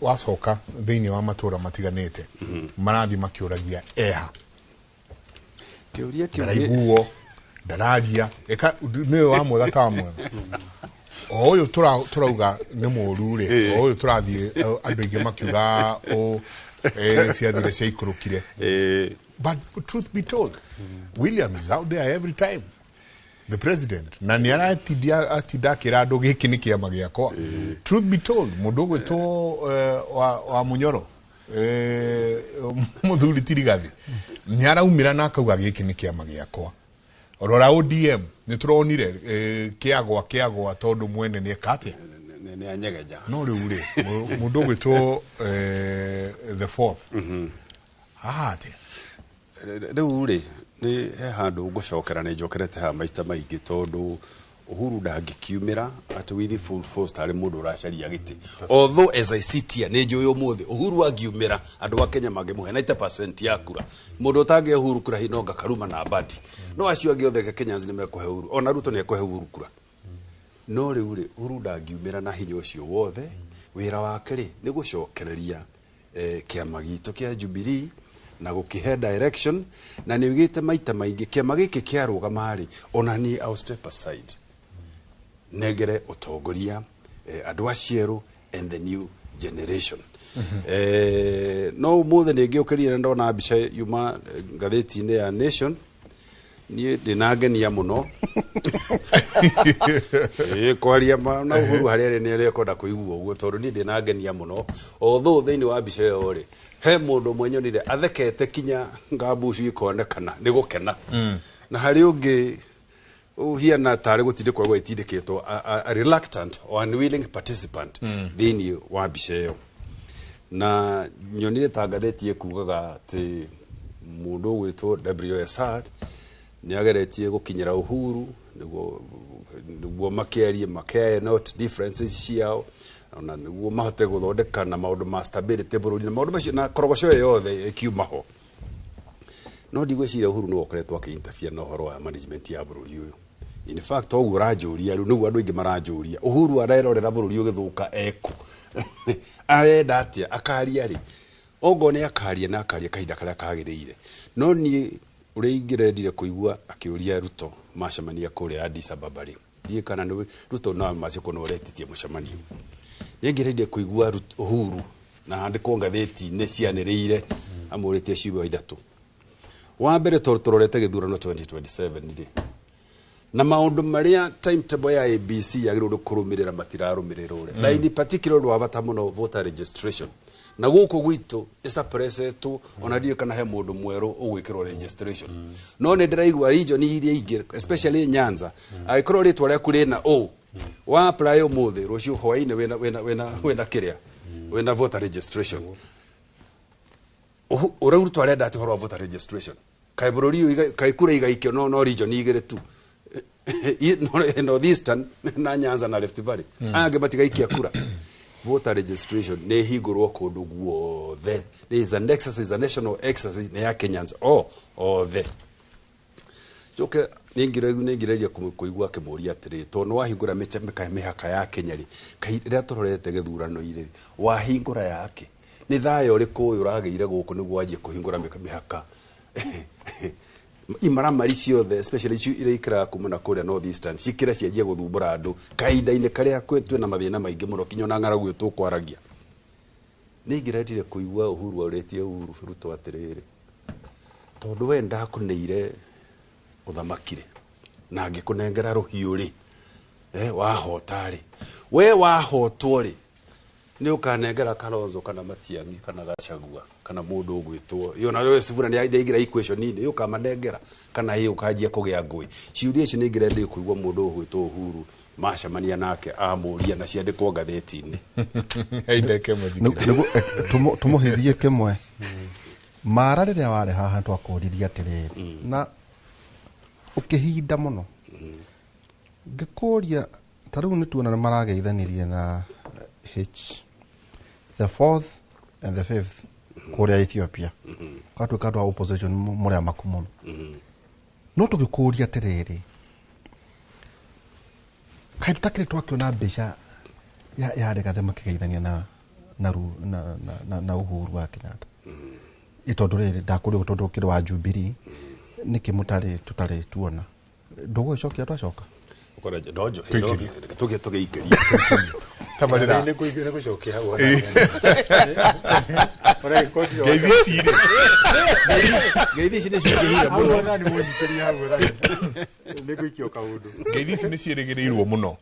wacoka thĩinĩ wa matũra matiganĩte, marathiĩ makĩũragia eha. Kĩũria kĩu Ndaraiguo, ndararia, ĩka nĩwe wa mwega ta wa mwega o ũyũ tũrauga nĩ mũru rĩ, o ũyũ tũrathiĩ, andũ aingĩ makiuga ũ ciathire ciaikũrũkire. But truth be told, William is out there every time. The president na nĩ aratindia atinda akĩra andũ gĩkĩ nĩ kĩama gĩakwa. Truth be told, mũndũ ũgwĩtwo wa Munyoro, mũthuri ti Rigathi, nĩ araumĩra na akauga gĩkĩ nĩ kĩama gĩakwa. Rora ODM, nĩ tũronire kĩagwa tondũ mwene nĩ eka atĩa? Nĩ anyegeja. No rĩu rĩ, mũndũ ũgwĩtwo the fourth haha atĩa? Rĩu rĩ, nĩ he handũ ngũcokera, nĩ njokerete haha maita maingĩ, tondũ Uhuru ndangĩkiumĩra atĩ with full force tarĩ mũndũ ũracaria gĩtĩ. Although as I sit here, nĩ njũĩ ũmũthĩ Uhuru angiumĩra, andũ a Kenya mangĩmũhe 90% ya kura. Mũndũ ũtangĩhe Uhuru kura hinonga Karuma na Mbadi, no acio angĩ othe Kenyans nĩ mekũhe Uhuru, ona Ruto nĩ ekũhe Uhuru kura. No rĩu rĩ, Uhuru ndangiumĩra na hinya ũcio wothe. Wĩra wake rĩ, nĩ gũcokereria kĩama gitũ kĩa Jubilee na gũkĩhe direction, na nĩ ugĩte maita maingĩ kĩama gĩkĩ kĩarũgama rĩ, ona niĩ I'll step aside nengere ũtongoria andũ acio erũ and the new generation. No ũmũthĩ nĩ ngĩũkĩrire na ndona mbica yuma ngathĩti-inĩ ya Nation. Niĩ ndĩnangenia mũno. Ĩĩ, kwaria ma na Uhuru harĩa arĩ nĩ arekwenda kũigua ũguo, tondũ niĩ ndĩnangenia mũno. Although thĩinĩ wa mbica ĩyo rĩ, he mũndũ ũmwe nyonire athekete kinya ngambucu ikonekana nĩ gũkena, na harĩ ũngĩ ũhiana tarĩ gũtindĩkwo gwĩtindĩkĩtwo, a reluctant or unwilling participant thĩinĩ wa mbica ĩyo. Na nyonire ta ngathĩti ĩkugaga atĩ mũndũ ũgwĩtwo WSR nĩ ageretie gũkinyĩra Uhuru nĩguo makĩarie, makĩaye not differences ciao, ona nĩguo mahote gũthondeka na maũndũ ma stability bũrũri na maũndũ macio na korogoco ĩyo yothe ĩkiuma ho. No ndigwĩciria Uhuru nĩwe ũkoretwo akĩ-interfere na ũhoro wa management ya bũrũri ũyũ. In fact, ũguo ũranjũria rĩu nĩguo andũ aingĩ maranjũria, Uhuru arerorera bũrũri ũgĩthũka eku, arenda atĩa? Akaria rĩ? Ongorwo nĩ akaria, na akaria kahinda karĩa kagĩrĩire. No niĩ ũrĩa ingĩrendire kũigua akĩũria Ruto macemania kũrĩa Addis Ababa rĩ, ndiũĩ kana nĩ Ruto no macio kũna ũretitie mũcemanio, nĩ ingĩrendire kũigua Uhuru na handĩkwo ngathĩti-inĩ cianĩrĩire amũrĩtie ciugo ithatũ. Wa mbere, tondũ tũrorete gĩthurano 2027 rĩ, na maũndũ marĩa timetable ya ABC yagĩrĩirwo nĩ kũrũmĩrĩra matirarũmĩrĩrwo rĩ, na in particular ũndũ wa bata mũno, voter registration, na gũkũ gwitũ ĩsuppressetwo, ona ndiũĩ kana he mũndũ mwerũ ũgwĩkĩrwo registration. No nĩ ndĩraigua region iria ingĩ, especially Nyanza, angĩkorwo rĩtwa rĩaku rĩna o wa apply ũmũthĩ, rũciũ hwaĩ-inĩ wĩna kĩrĩa, wĩna voter registration. Ũrĩa Ruto arenda atĩ ũhoro wa voter registration, kaĩ bũrũri ũyũ kaĩ kura igaikio no region igĩrĩ tu, North Eastern na Nyanza na Rift Valley, aya angĩ matigaikia kura? Voter registration nĩ ĩhingũrwo kũndũ guothe. There is an exercise, a national exercise, nĩ ya Kenyans o othe. Njoke nĩngĩreria kũigua akĩmũria atĩrĩ, tondũ nĩ wahingũra mĩhaka ya Kenya rĩ, rĩrĩa tũrorete gĩthurano-inĩ rĩ, wahingũra yake nĩ thayũ ũrĩkũ ũyũ ũragĩire gũkũ nĩguo wanjie kũhingũra mĩhaka? Imaramari ciothe, especially icio iria ikaraga kuma na kũrĩa North Eastern, cikĩra cianjie gũthumbũra andũ kahinda-inĩ karĩa twĩna mathĩna maingĩ mũno, kinya ona ng'aragu ĩyo tũkwaragia. Nĩ ingĩrendire kũigua Uhuru aũrĩtie Uhuru Ruto atĩrĩrĩ, tondũ we ndakũneire ũthamaki rĩ, na ngĩkũnengera rũhiũ rĩ, wahota rĩ, we wahotwo rĩ, nĩ ũkanengera Kalonzo kana Matiang'i kana Gachagua kana mũndũ ũgwĩtwo iyo na we Sifuna nĩ aingĩra equation-inĩ, ũkamanengera kana ĩ ũkanjia kũgĩa ngũĩ? Ciũria ici nĩ ingĩrendire kũigua mũndũ ũgwĩtwo Uhuru macemania nake amũria na ciandĩkwo ngathĩti-inĩ. Haindeke mũjikĩre. Nĩguo, tũmũhĩthie kĩmwe mara rĩrĩa warĩ haha twakũririe atĩrĩrĩ, na ũkĩhinda mũno ngĩkũria, ta rĩu nĩ tuona nĩ marageithanirie na H the fourth and the fifth kũrĩa Ethiopia, gatuĩka andũ a opposition mũrĩ amaku mũno. No tũgĩkũria atĩrĩrĩ, kaĩ tũtakĩrĩ twakĩona mbica ya Rigathĩ makĩgeithania na, Ru- na, na, na, na Uhuru wa Kenyatta? Ĩ tondũ rĩrĩ ndakũria, tondũ ũkĩrĩ wa Jubilee, nĩkĩ mũtarĩ tũtarĩ tuona? Ndũgũgĩcokia twacoka. Ũkora no njohi Tũikĩrie. tũgĩ tũgĩikĩrie. Tabarĩra. Nĩ gũcokia hau. Ngeithi ici rĩ. Ngeithi ici nĩ cingĩhire mũno. Nĩ mũnyitĩri hau nĩ gũikio kaũndũ. Ngeithi ici nĩ ciĩrĩgĩrĩirwo mũno.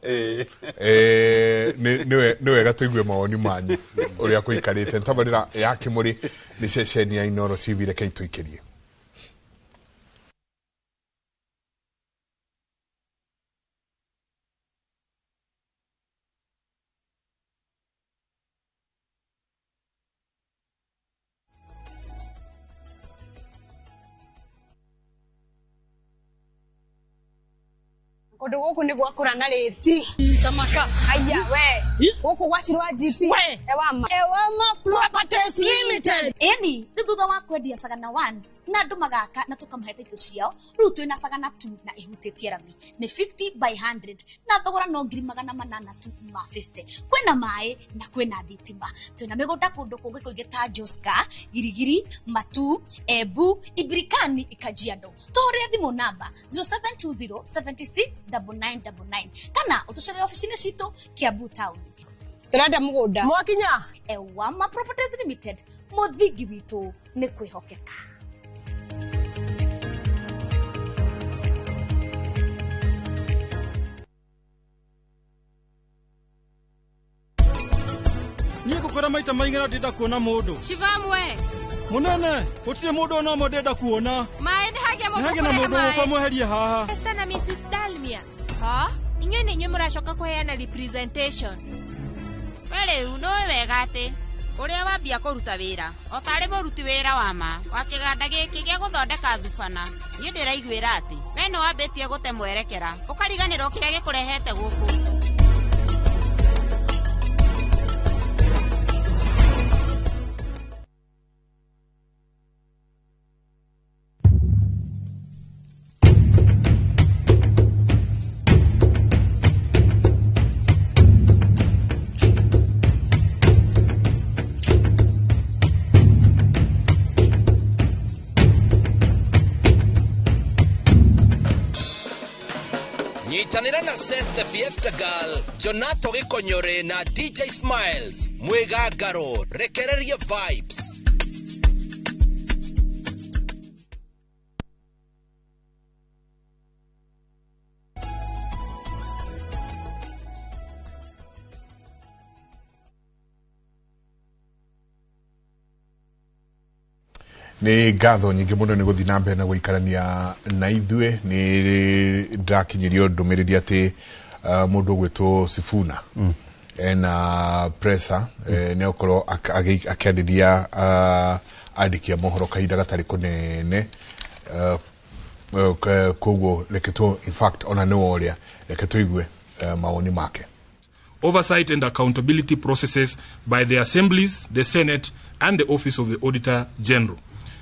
Nĩ wega tũigue mawoni manyu ũrĩa kũikarĩte. Tabarĩra ya Kĩmũrĩ nĩ ceceni ya Inooro TV, rekei tũikĩrie. Kundu guku ni gwakura na rĩti Tamaka. Aya we guku gwacirwa GP. We. Ewama Ewama Properties Limited. Ĩni nĩ thutha wa kwendia Sagana 1 na andũ magaka na tũkamahe taitũ ciao, rĩu twĩna Sagana 2 na ĩhutĩtie rami nĩ 50 by 100 na thogora no 800,000 tu ma 50. Kwĩna maĩ na kwĩna thitima. Twĩna mĩgũnda kũndũ kũngĩ kũingĩ ta Joska, Girigiri, Matu, Embu, Ibirikani, Kajiado. Tũhũrĩre thimũ namba 0720 76 9999 kana ũtũcerere obici-inĩ citũ Kiambu Town. Tũrenda mũgũnda. Mwakinya. Ewama Properties Limited, mũthingi witũ nĩ kwĩhokeka. Niĩ ngũkwĩra maita maigana ndĩrenda kuona mũndũ. Shivamwe. Mũnene, gũtirĩ mũndũ ona ũmwe ndĩrenda kuona. Maĩ nĩ hagĩa Nĩ hagĩa na mũndũ mũndũ kũrehe ũgũka maĩ. mweherie haha. Esther na Mrs. Dalmia. Ha? Inyuĩ nĩ inyuĩ mũracoka kũheana representation. We rĩu nĩũĩ wega atĩ ũrĩa wambia kũruta wĩra o tarĩ mũruti wĩra wa ma wa kĩganda gĩkĩ gĩa gũthondeka thubana, niĩ ndĩraiguĩra atĩ we nĩ wambĩtie gũte mwerekera ũkariganĩrwo kĩrĩa gĩkũrehete gũkũ. Nyitanĩra na Seste Fiesta Girl, Jonato Gĩkonyore na DJ Smiles mwĩgangaro rekererie vibes. Nĩ ngatho nyingĩ mũno nĩ gũthiĩ na mbere na gũikarania na ithuĩ. Nĩ ndĩrakinyĩrio ndũmĩrĩri atĩ mũndũ ũgwĩtwo Sifuna ena pressure, nĩ egũkorwo akĩarĩria andĩki a mohoro kahinda gatarĩ kũnene. Koguo reke tũ, in fact ona nĩwe ũrĩa, reke tũigue mawoni make. Oversight and accountability processes by the assemblies, the Senate, and the Office of the Auditor General.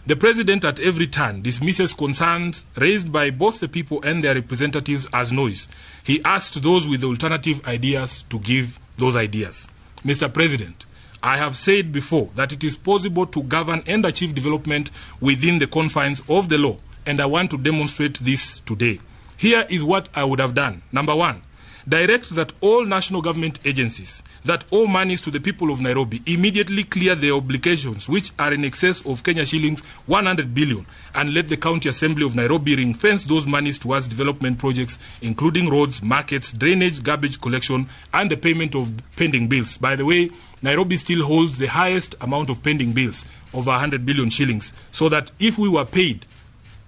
The President at every turn dismisses concerns raised by both the people and their representatives as noise. He asked those with alternative ideas to give those ideas. Mr. President, I have said before that it is possible to govern and achieve development within the confines of the law, and I want to demonstrate this today. Here is what I would have done. Number one, direct that all national government agencies that owe monies to the people of Nairobi immediately clear their obligations, which are in excess of Kenya shillings 100 billion, and let the County Assembly of Nairobi ring-fence those monies towards development projects, including roads, markets, drainage, garbage collection, and the payment of pending bills. By the way, Nairobi still holds the highest amount of pending bills, over 100 billion shillings, so that if we were paid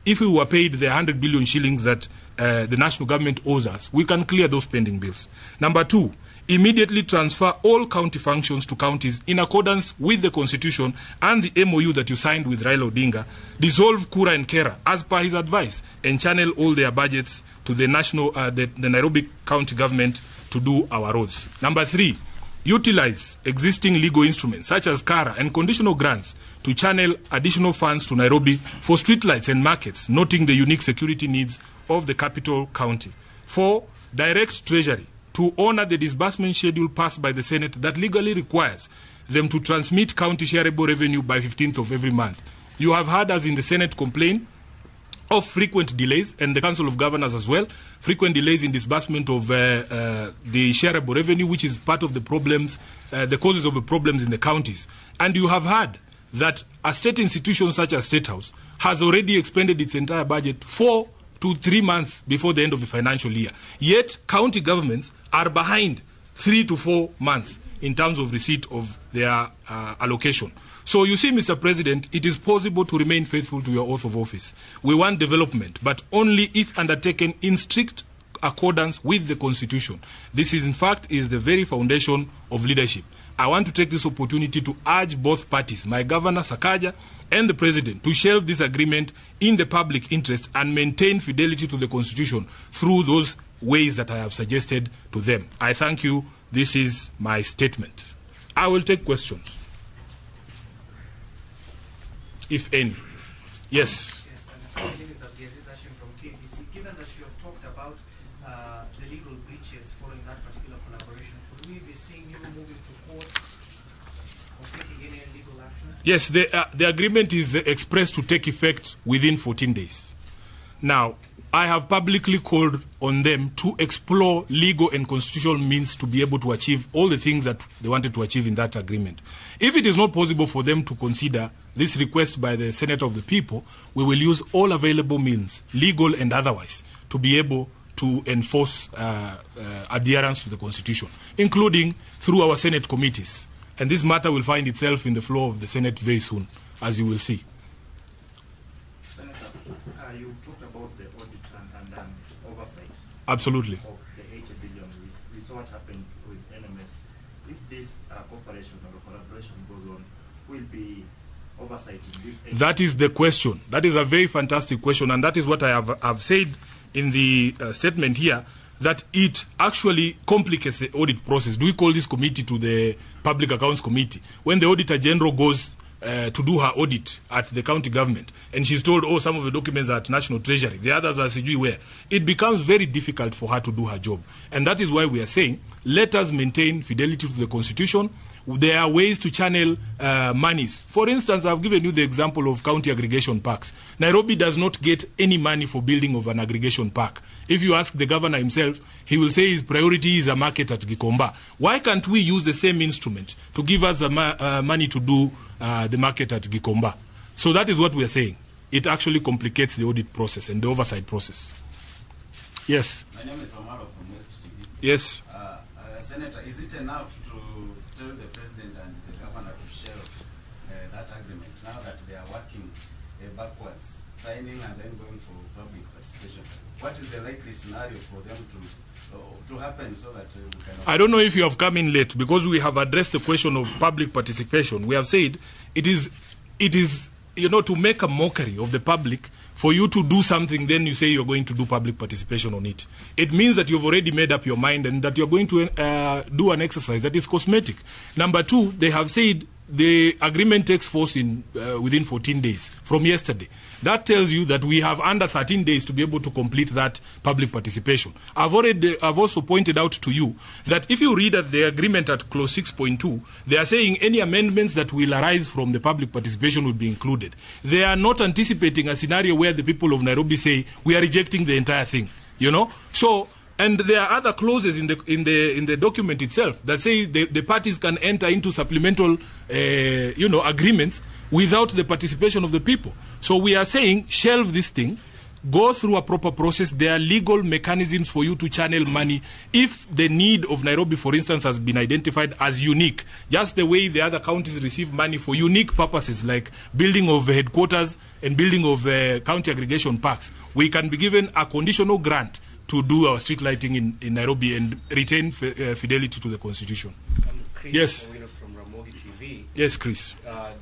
the 100 billion shillings that the national government owes us, we can clear those pending bills. Number two, immediately transfer all county functions to counties in accordance with the Constitution and the MOU that you signed with Raila Odinga. Dissolve Kura and Kera as per his advice and channel all their budgets to the national, the Nairobi County government to do our roads. Number three, utilize existing legal instruments such as CARA and conditional grants to channel additional funds to Nairobi for streetlights and markets, noting the unique security needs of the capital county. 4, direct Treasury to honor the disbursement schedule passed by the Senate that legally requires them to transmit county shareable revenue by 15th of every month. You have heard us in the Senate complain of frequent delays, and the Council of Governors as well, frequent delays in disbursement of the shareable revenue, which is part of the problems, the causes of the problems in the counties. And you have heard that a state institution such as State House has already expended its entire budget 4 to 3 months before the end of the financial year. Yet, county governments are behind 3 to 4 months in terms of receipt of their allocation. So you see, Mr. President, it is possible to remain faithful to your oath of office. We want development, but only if undertaken in strict accordance with the Constitution. This is, in fact, is the very foundation of leadership. I want to take this opportunity to urge both parties, my governor, Sakaja, and the president, to shelve this agreement in the public interest and maintain fidelity to the Constitution through those ways that I have suggested to them. I thank you. This is my statement. I will take questions, if any. Yes. Yes, my name is Abdiaziz Hashim from KBC. Given that you have talked about the legal breaches following that particular collaboration, could we be seeing you moving to court or taking any legal action? Yes, the agreement is expressed to take effect within 14 days. Now, I have publicly called on them to explore legal and constitutional means to be able to achieve all the things that they wanted to achieve in that agreement. If it is not possible for them to consider this request by the Senate of the People, we will use all available means, legal and otherwise, to be able to enforce adherence to the Constitution, including through our Senate committees. And this matter will find itself in the floor of the Senate very soon, as you will see. Senator, you talked about the audit and oversight. Absolutely. Of the 80 billion. We saw what happened with NMS. If this cooperation or collaboration goes on, will be oversight in this? That is the question. That is a very fantastic question, and that is what I have said in the statement here, that it actually complicates the audit process. Do we call this committee to the Public Accounts Committee? When the Auditor General goes to do her audit at the county government, and she's told, oh, some of the documents are at National Treasury, the others are sijui where, it becomes very difficult for her to do her job. And that is why we are saying, let us maintain fidelity to the Constitution. There are ways to channel monies. For instance, I've given you the example of county aggregation parks. Nairobi does not get any money for building of an aggregation park. If you ask the governor himself, he will say his priority is a market at Gikomba. Why can't we use the same instrument to give us the money to do the market at Gikomba? So that is what we are saying. It actually complicates the audit process and the oversight process. Yes. My name is Omaro from West TV. Yes. Senator, is it enough to tell the president and the governor to shelve that agreement now that they are working backwards, signing and then going for public participation? What is the likely scenario for them to happen so that we can... I don't know if you have come in late, because we have addressed the question of public participation. We have said it is you know, to make a mockery of the public for you to do something, then you say you're going to do public participation on it. It means that you've already made up your mind and that you're going to do an exercise that is cosmetic. Number two, they have said the agreement takes force in within 14 days from yesterday. That tells you that we have under 13 days to be able to complete that public participation. I've also pointed out to you that if you read at the agreement at clause 6.2, they are saying any amendments that will arise from the public participation will be included. They are not anticipating a scenario where the people of Nairobi say we are rejecting the entire thing, you know? So, and there are other clauses in the document itself that say the parties can enter into supplemental agreements without the participation of the people. So we are saying shelve this thing, go through a proper process. There are legal mechanisms for you to channel money if the need of Nairobi, for instance, has been identified as unique, just the way the other counties receive money for unique purposes like building of headquarters and building of county aggregation parks. We can be given a conditional grant to do our street lighting in Nairobi and retain fidelity to the Constitution. Chris, yes. Owino from Ramogi TV. Yes, Chris.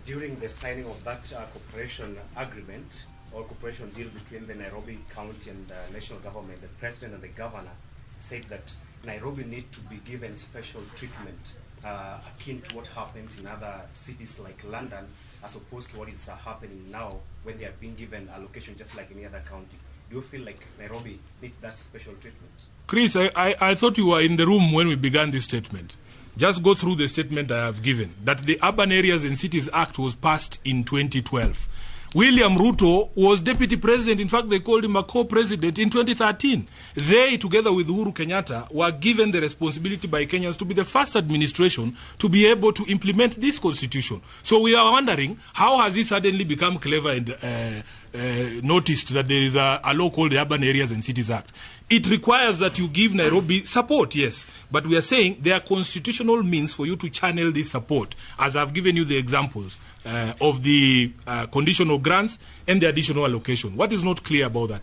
During the signing of that cooperation agreement or cooperation deal between the Nairobi County and the national government, the president and the governor said that Nairobi need to be given special treatment akin to what happens in other cities like London, as opposed to what is happening now when they are being given allocation just like any other county. Do you feel like Nairobi needs that special treatment? Chris, I thought you were in the room when we began this statement. Just go through the statement I have given, that the Urban Areas and Cities Act was passed in 2012. William Ruto was deputy president. In fact, they called him a co-president in 2013. They, together with Uhuru Kenyatta, were given the responsibility by Kenyans to be the first administration to be able to implement this constitution. So we are wondering, how has he suddenly become clever and noticed that there is a law called the Urban Areas and Cities Act? It requires that you give Nairobi support, yes. But we are saying there are constitutional means for you to channel this support, as I've given you the examples of the conditional grants and the additional allocation. What is not clear about that?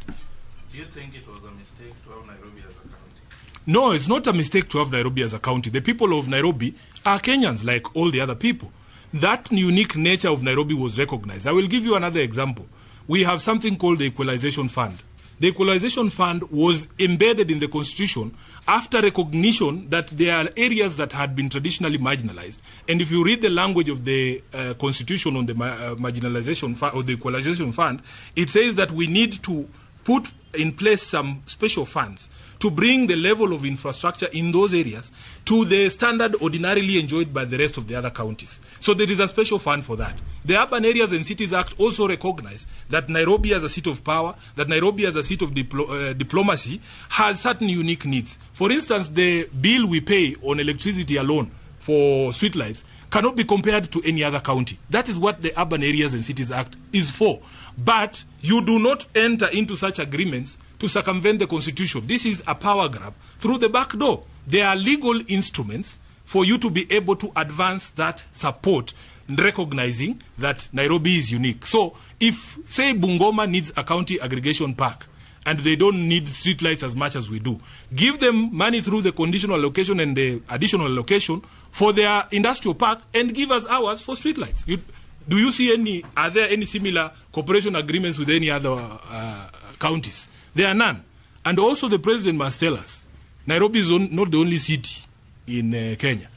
Do you think it was a mistake to have Nairobi as a county? No, it's not a mistake to have Nairobi as a county. The people of Nairobi are Kenyans like all the other people. That unique nature of Nairobi was recognized. I will give you another example. We have something called the Equalization Fund. The Equalization Fund was embedded in the Constitution after recognition that there are areas that had been traditionally marginalized. And if you read the language of the Constitution on the marginalization fund, or the Equalization Fund, it says that we need to put in place some special funds to bring the level of infrastructure in those areas to the standard ordinarily enjoyed by the rest of the other counties. So there is a special fund for that. The Urban Areas and Cities Act also recognized that Nairobi as a seat of power, that Nairobi as a seat of diplomacy has certain unique needs. For instance, the bill we pay on electricity alone for streetlights cannot be compared to any other county. That is what the Urban Areas and Cities Act is for. But you do not enter into such agreements to circumvent the Constitution. This is a power grab through the back door. There are legal instruments for you to be able to advance that support, recognizing that Nairobi is unique. So if, say, Bungoma needs a county aggregation park, and they don't need streetlights as much as we do, give them money through the conditional allocation and the additional allocation for their industrial park, and give us ours for streetlights. Do you see any, are there any similar cooperation agreements with any other counties? There are none. And also the president must tell us, Nairobi is not the only city in Kenya.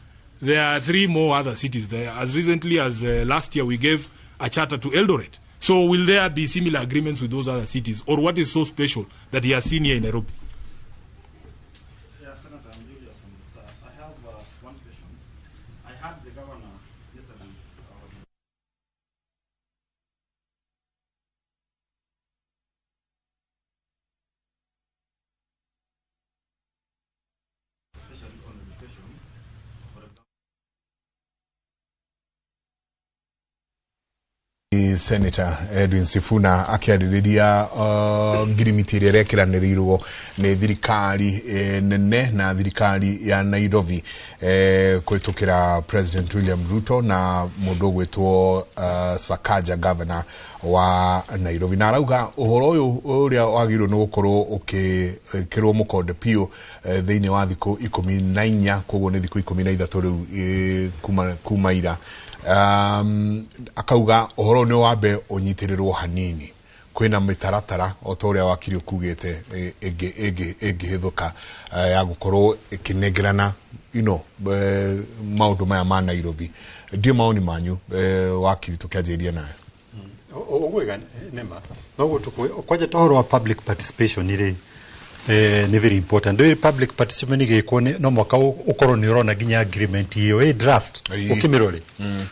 There are 3 more other cities. There, as recently as last year, we gave a charter to Eldoret. So will there be similar agreements with those other cities? Or what is so special that he has seen here in Nairobi? Yeah, Senator, I'm Julius from the Star. I have one question. I heard the governor yesterday. Especially on education, for example. Senator Edwin Sifuna akiarĩrĩria ngirimiti ĩrĩa ĩrekeranĩrĩirwo nĩ thirikari nene na thirikari ya Nairobi kũhĩtũkĩra President William Ruto na mũndũ ũgwĩtwo Sakaja, governor wa Nairobi, na arauga ũhoro ũyũ ũrĩa wagĩrĩirwo nĩ gũkorwo ũkĩkĩrwo mũkonde biũ thĩinĩ wa thikũ 14, koguo nĩ thikũ 13 rĩu kuma ira. Akauga ũhoro nĩ wambe ũnyitĩrĩrwo hanini, kwĩna mĩtaratara o ta ũrĩa wakiri ũkugĩte ĩngĩhĩthũka ya gũkorwo ĩkĩnengerana maũndũ maya ma Nairobi. Ndio maoni manyu wakiri, tũkĩanjĩrĩria nayo. Ũguo nĩma noguo kwanja ta ũhoro wa public participation rĩ nĩ very important. Ndũĩ public participation ĩgĩkwo no mwaka ũkorwo nĩ ũrona nginya agreement ĩyo ĩ draft ũkĩmĩrore,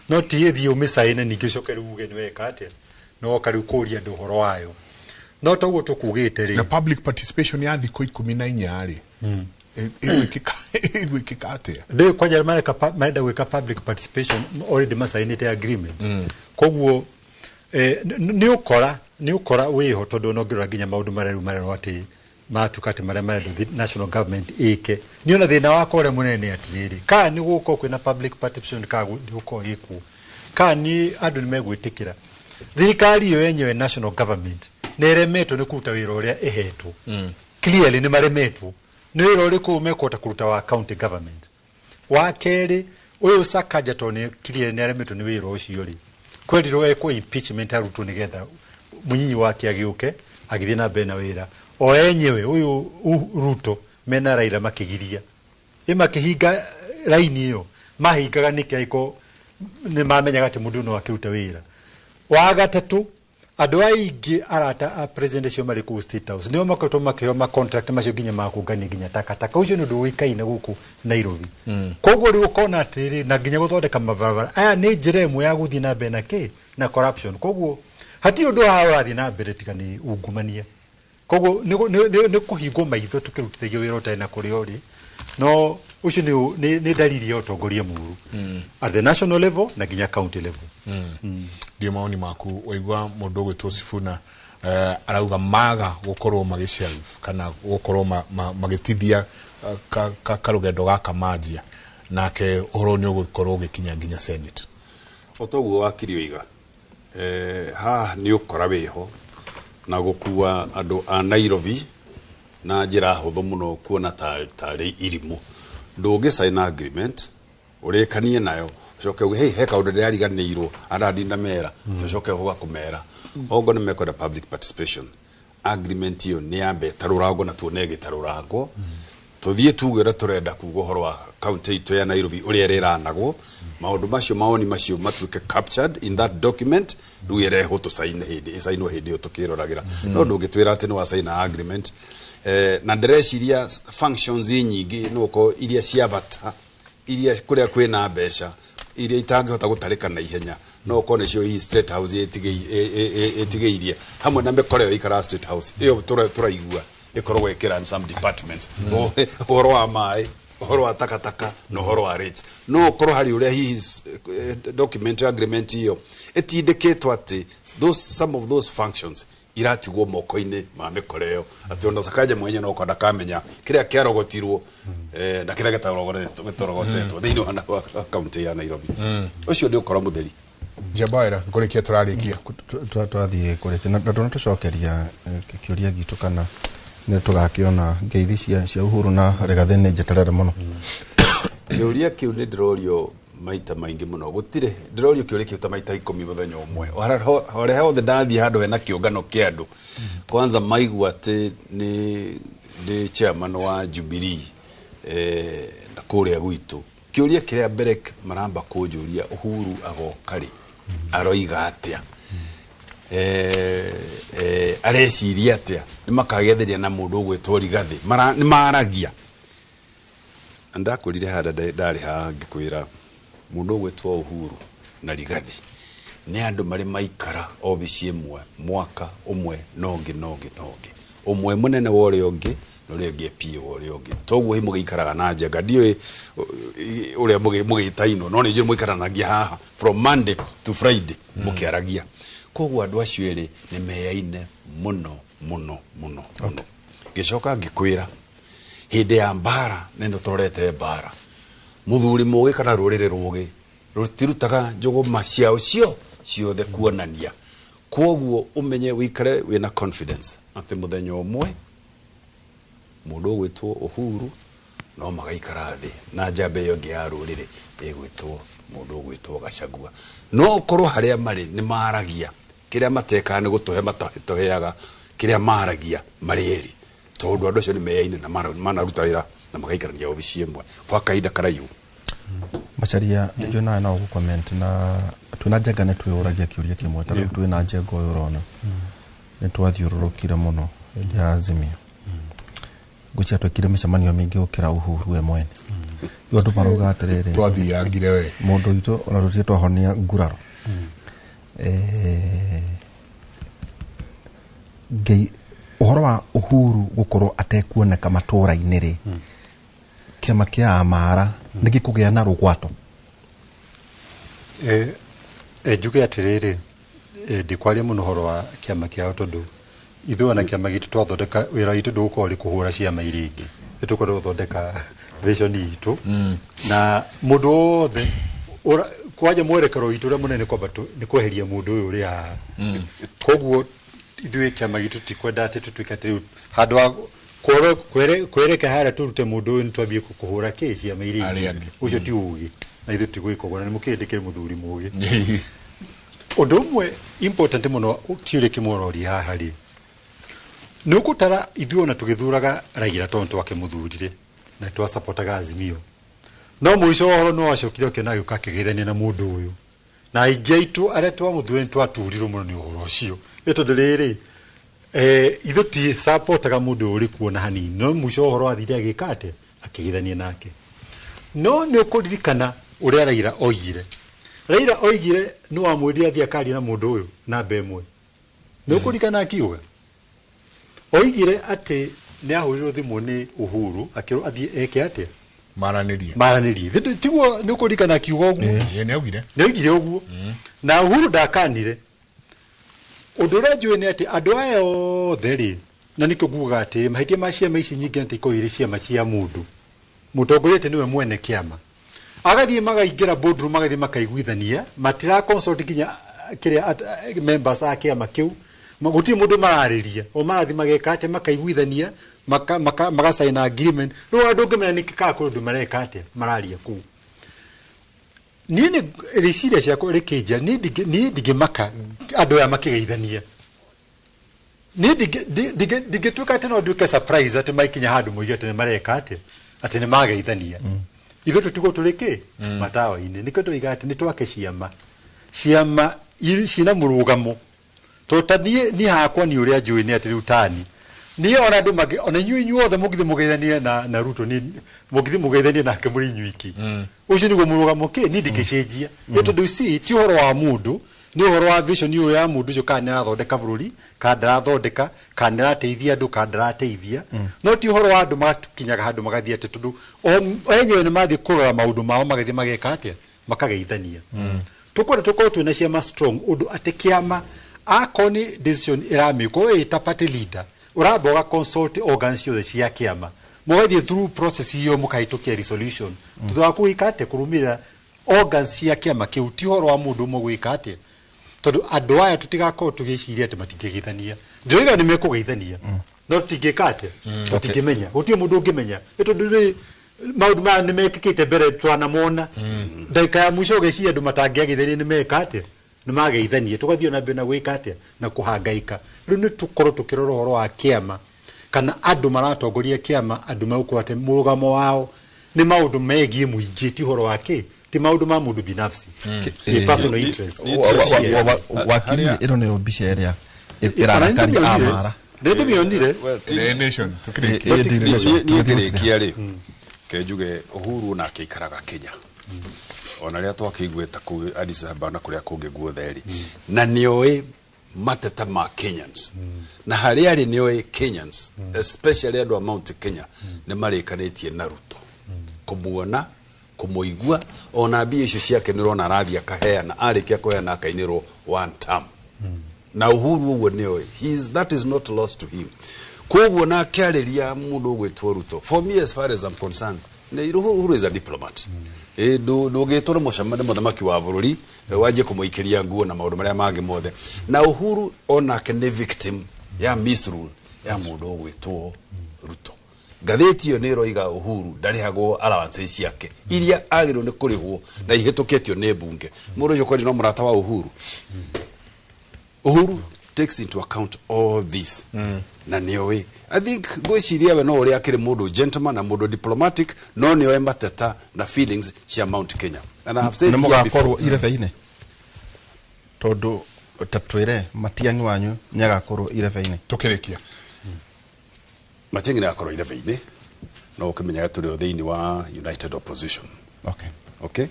no ti ĩthiĩ ũmĩcaine ningĩ ũcoke rĩu uge nĩ weka atĩa, no woka rĩu kũũria andũ ũhoro wayo. No toguo tũkugĩte rĩ, na public participation ya thikũ 14 rĩ ĩgwĩkĩka atĩa? Ndũĩ kwanja marenda gwĩka public participation already macainĩte agreement, koguo nĩ ũkora wĩho, tondũ no ngĩrora nginya maũndũ marĩa rĩu marerwo atĩ matuka atĩ marĩa marendwo national government ĩke. Nĩ ona thĩna wakwa ũrĩa mũnene atĩrĩrĩ, kana nĩ gũgũkorwo kwĩna public participation, kana gũkorwo gĩkuo, kana nĩ andũ nĩ megwĩtĩkĩra thirikari ĩyo yenyewe national government nĩ ĩremetwo nĩ kũruta wĩra ũrĩa ĩhetwo. Clearly nĩ maremetwo nĩ wĩra ũrĩkũ mekũhota kũruta wa county government. Wa kerĩ, ũyũ Sakaja tondũ nĩ clearly nĩ aremetwo nĩ wĩra ũcio rĩ, kwerirwo ekwo impeachment arutwo nĩgetha mũnyinyi wake agĩũke agĩthiĩ na mbere na wĩra. O enyewe ũyũ Ruto mena Raila makĩgiria makĩhinga raini ĩyo, mahingaga nĩkĩ angĩkorwo nĩ mamenyaga atĩ mũndũ no akĩruta wĩra. Wa gatatũ, andũ aingĩ arata a president acio marĩ kũu State House nĩo makoretwo makĩheo ma contract macio nginya ma kũngania nginya takataka. Ũcio nĩ ũndũ ũĩkaine gũkũ Nairobi. Koguo rĩu ũkona atĩrĩrĩ, na nginya gũthondeka mabarabara aya nĩ njĩra ĩmwe ya gũthiĩ na mbere na kĩ na corruption. Koguo Hatirĩ ũndũ haha ũrathiĩ na mbere tiga nĩ ungumania. Koguo nĩ kũhingwo maitho tũkĩrutithagia wĩra ũtarĩ na kũrĩa ũrĩ, no ũcio nĩ ndariri ya ũtongoria mũru at the national level na nginya county level. Ndio maoni maku waigua mũndũ ũgwĩtwo Sifuna arauga maga gũkorwo magĩ-shelve kana gũkorwo magĩtithia karũgendo gaka manjia, nake ũhoro nĩ ũgũkorwo ũgĩkinya nginya Senate. O toguo wakiri oiga, haha nĩ ũkora wĩho na gũkua andũ a Nairobi na njĩra hũthũ mũno kuona tarĩ irimũ. Ndũngĩ sign agreement ũrĩkanie nayo ũcoke uge hey, he kaũndũ ndĩrariganĩirwo andandinda mera tũcoke gũka kũmera. Ongo nĩ mekwenda public participation, agreement ĩyo nĩ yambe ĩtarũrangwo na tuone ĩgĩtarũrangwo, tuthiĩ tuge ũrĩa tũrenda kuga ũhoro wa county itũ ya Nairobi ũrĩa ĩrĩranagwo, maũndũ macio mawoni macio matuĩke captured in that document, rĩu ĩrehwo tũcaine hĩndĩ ĩcainwo hĩndĩ ĩyo tũkĩroragĩra. No ndũngĩtwĩra atĩ nĩ wacaina agreement, na ndĩreciria functions nyingĩ no ũkorwo iria cia bata, iria kũrĩa kwĩna mbeca iria itangĩhota gũtarĩka na ihenya, no ũkorwo nĩcio hihi State House ĩtigĩirie hamwe na mĩkora ĩyo ĩikaraga State House ĩyo tũraigua ĩkoragwo ĩkĩrun some departments, ũhoro wa maĩ, ũhoro wa takataka na ũhoro wa rates. No ũkorwo harĩ ũrĩa hihi document agreement ĩyo ĩtindĩkĩtwo atĩ those some of those functions iratigwo moko-inĩ ma mĩkora ĩyo, atĩ ona Sakaja mwenye no ũkorwo ndakamenya kĩrĩa kĩarogotirwo na kĩrĩa gĩtarogotetwo thĩinĩ wa county ya Nairobi. Ũcio nĩ ũkora mũtheri. Njabaira ngũrĩkia tũrarĩkia. Twathiĩ kũrĩkia na tũcokeria kĩũria gitũ kana nĩ tũgakĩona ngeithi cia Uhuru na Rigathi nĩ njeterere mũno. Kĩũria kĩu nĩ ndĩrorio maita maingĩ mũno, gũtirĩ ndĩrorio kĩũria kĩu ta maita 10 mũthenya ũmwe. Harĩa hothe ndathiĩ handũ hena kĩũngano kĩa andũ, kwanza maigua atĩ nĩ ndĩ chairman wa Jubilee na kũrĩa gwitũ, kĩũria kĩrĩa mbere maramba kũnjũria Uhuru agoka rĩ aroiga atĩa, areciria atĩa, nĩ makagetheria na mũndũ ũgwĩtwo Rigathi, nĩ maragia. Na ndakwĩrire harĩa ndarĩ haha ngĩkwĩra mũndũ ũgwĩtwo Uhuru na Rigathi nĩ andũ marĩ maikara obici ĩmwe mwaka ũmwe na ũngĩ na ũngĩ na ũngĩ, ũmwe mũnene wa ũrĩa ũngĩ na ũrĩa ũngĩ PA wa ũrĩa ũngĩ. Toguo hihi mũgĩikaraga na njenga, ndiũĩ ũrĩa mũgĩtainwo, no nĩ njũĩ mũikaranagia haha from Monday to Friday mũkĩaragia. Koguo andũ acio erĩ nĩ meyaine mũno mũno mũno mũno. Ngĩcoka ngĩkwĩra hĩndĩ ya mbara, na ĩno tũrorete mbara, mũthuri mũgĩ kana rũrĩrĩ rũgĩ rũtirutaga njũgũma ciao ciothe kuonania. Koguo ũmenye wĩikare wĩna confidence atĩ mũthenya ũmwe mũndũ ũgwĩtwo Uhuru no magaikara thĩ na njamba ĩyo ĩngĩ ya rũrĩrĩ ĩgwĩtwo mũndũ ũgwĩtwo Gachagua. No ũkorwo harĩa marĩ nĩ maragia, kĩrĩa matekaga nĩ gũtũhe matũheaga kĩrĩa maragia marĩ erĩ, tondũ andũ acio nĩ meyaine na manaruta wĩra na magaikarania obici ĩmwe gwa kahinda karaihu. Macharia nĩ nawe no ũgũ-comment na twĩna Njenga nĩ twĩyũragia kĩũria kĩmwe, ta rĩu twĩna Njenga ũyũ ũrona nĩ twathiũrũrũkire mũno hĩndĩ ya Azimio, ngwĩciria twekire mĩcemanio mĩingĩ gũkĩra Uhuru we mwene. Rĩu andũ marauga atĩrĩrĩ, twathiangire we mũndũ witũ ona tũtirĩ twahonia nguraro. Ngai ũhoro wa Uhuru gũkorwo atekuoneka matũũra-inĩ rĩ, kĩama kĩa Amara nĩ gĩkũgĩa na rũgwato? Njuge atĩrĩrĩ, ndikwaria mũno ũhoro wa kĩama kĩao tondũ ithuĩ ona kĩama gitũ twathondeka wĩra witũ ndũgũkorwo ũrĩ kũhũra ciama iria ingĩ, nĩ tũkwenda gũthondeka vision itũ na mũndũ wothe kwanja mwerekero witũ ũrĩa mũnene kwamba nĩ kweheria mũndũ ũyũ ũrĩ haha. Koguo ithuĩ kĩama gitũ tikwenda atĩ tũtuĩke atĩ rĩu handũ ha kwereke harĩa tũrute mũndũ ũyũ nĩ twambie kũhũra kĩ ciama iria ingĩ, ũcio ti ũgĩ na ithuĩ tigwĩka ũguo, na nĩ mũkĩndĩkĩre mũthuri mũgĩ. Ũndũ ũmwe important mũno kĩũria kĩmwe ũroria haha rĩ, nĩ ũgũtara ithuĩ ona tũgĩthuraga Raila tondũ twakĩmũthurire na twasapotaga Azimio, no mũico wa ũhoro no acokire ũkĩona agĩũka akĩgeithania na mũndũ ũyũ, na aingĩ aitũ arĩa twamũthurire nĩ twaturirwo mũno nĩ ũhoro ũcio, nĩ tondũ rĩrĩ ithuĩ ti sapotaga mũndũ ũyũ ũrĩ kuona hanini, no mũico wa ũhoro athire agĩka atĩa, akĩgeithania nake. No nĩ ũkũririkana ũrĩa Raila oigire. Raila oigire nĩ wamwĩrire athiĩ akarie na mũndũ ũyũ namba ĩmwe, Nĩ ũkũririkana akiuga oigire atĩ nĩ ahũrirwo thimũ nĩ Uhuru akĩrwo athiĩ eke atĩa? Maranĩrie. Tiguo nĩ ũkũririkana akiuga ũguo? Ĩĩ, nĩ augire. Nĩ oigire ũguo. Na Uhuru ndakanire. Ũndũ ũrĩa njũĩ nĩ atĩ andũ aya othe rĩ, na nĩkĩo ngugaga atĩ mahĩtia ma ciama ici nyingĩ nĩ ikoragwo irĩ ciama cia mũndũ. Mũtongoria atĩ nĩwe mwene kĩama. Agathiĩ magaingĩra boardroom, magathiĩ makaiguithania, matira consult nginya kĩrĩa members a kĩama kĩu. Gũtirĩ mũndũ mararĩria, o marathiĩ mageka atĩa, makaiguithania, magasign agreement. Rĩu andũ ũngĩmenya nĩkĩ kana kwĩ ũndũ mareka atĩa, mararia kũu. Niĩ nĩ rĩciria ciakwa rĩkĩnjĩra, niĩ ndingĩmaka andũ aya makĩgeithania. Niĩ ndingĩtuĩka atĩ no nduĩke surprise atĩ maikinya handũ moige atĩ nĩ mareka atĩa, atĩ nĩ mageithania. Ithuĩ tũtigwo tũrĩ kĩ? Matawa-inĩ. Nĩkĩo tũigaga atĩ nĩ twake ciama. Ciama ciĩna mũrũgamo. Tondũ ta niĩ hakwa nĩ ũrĩa njũĩ nĩ atĩ rĩu tani. Niĩ ona andũ mangĩ, ona inyuĩ inyuothe mũngĩthiĩ mũgeithanie na Ruto, niĩ mũngĩthiĩ mũgeithanie nake mũrĩ inyuiki. Ũcio nĩguo mũrũgamo kĩ, niĩ ndingĩcenjia. Nĩ tondũ ici ti ũhoro wa mũndũ, nĩ ũhoro wa vision ũyũ ya mũndũ ũcio, kana nĩ arathondeka bũrũri, kana ndarathondeka, kana nĩ arateithia andũ, kana ndarateithia. No ti ũhoro wa andũ magakinyaga handũ magathiĩ atĩ tondũ o enyewe nĩ mathiĩ kũrora maũndũ mao magathiĩ mageka atĩa, makageithania. Tũkwenda tũkorwo twĩna ciama strong ũndũ atĩ kĩama akorwo nĩ decision ĩramĩkwo wĩ ta party leader, ũramba ũga consult organs ciothe cia kĩama, mũgathiĩ through process iyo mũkahĩtũkia resolution. Thutha wa gwĩka atĩa, kũrũmĩrĩra organs cia kĩama kĩu, ti ũhoro wa mũndũ ũmwe gwĩka atĩa. Tondũ andũ aya tũtigakorwo tũgĩciria atĩ matingĩgeithania. Ndĩroiga nĩ mekũgeithania, no tũtingĩka atĩa, tũtingĩmenya, gũtirĩ mũndũ ũngĩmenya. Nĩ tondũ rĩ, maũndũ maya nĩ mekĩkĩte mbere twanamona. Ndagĩka ya mũico ũgeciria andũ matangĩageithania nĩ meka atĩa, nĩ mageithanie, tũgathiĩ na mbere na gwĩka atĩa, na kũhangaika. Rĩu nĩ tũkorwo tũkĩrora ũhoro wa kĩama, kana andũ maratongoria kĩama, andũ megũkorwo atĩ mũrũgamo wao nĩ maũndũ megiĩ mũingĩ, ti ũhoro wa kĩ, ti maũndũ ma mũndũ binafsi. Ni personal interest. Wakiri, ĩno nĩyo mbica ĩrĩa ĩrarakaria Amara. Ndĩmĩonire. Niĩ ngĩrĩkia rĩ, ke njuge Uhuru nake aikaraga Kenya. Ona rĩrĩa twakĩiguĩte kũu Addis Ababa na kũrĩa kũngĩ guothe rĩ, na nĩoĩ mateta ma Kenyans. Na harĩa arĩ nĩoĩ Kenyans, especially andũ a Mount Kenya, nĩ marĩkanĩtie na Ruto. Kũmuona, kũmũigua, ona mbia icio ciake nĩ ũrona arathiĩ akaheana, arĩkia kũheana akainĩrwo one term. Na Uhuru ũguo nĩoĩ, that is not lost to him. Koguo nake arĩria mũndũ ũgwĩtwo Ruto, for me as far as I'm concerned, Uhuru is a diplomat. Ndũgĩtwo nĩ mũcemani mũthamaki wa bũrũri, wanjie kũmũikĩria nguo na maũndũ marĩa mangĩ mothe. Na Uhuru onake nĩ victim ya misrule ya mũndũ ũgwĩtwo Ruto. Ngathĩti ĩyo nĩ ĩroiga Uhuru ndarĩhagwo allowance ciake iria agĩrĩirwo nĩ kũrĩhwo na ihĩtũkĩtio nĩ mbunge. Mũndũ ũcio kweli no mũrata wa Uhuru. Uhuru takes into account all this. Na nĩoĩ. I think ngwĩciria we no ũrĩa akĩrĩ mũndũ gentleman na mũndũ diplomatic, no nĩoĩ mateta na feelings cia Mount Kenya. And I have said nĩ here before. Mũgakorwo irebe-inĩ, tondũ ta twĩre Matiang'i wanyu nĩ agakorwo irebe-inĩ. Tũkĩrĩkia. Matiang'i nĩ agakorwo irebe-inĩ, no ũkĩmenyaga tũrĩ o thĩinĩ wa United Opposition. Okay. Okay.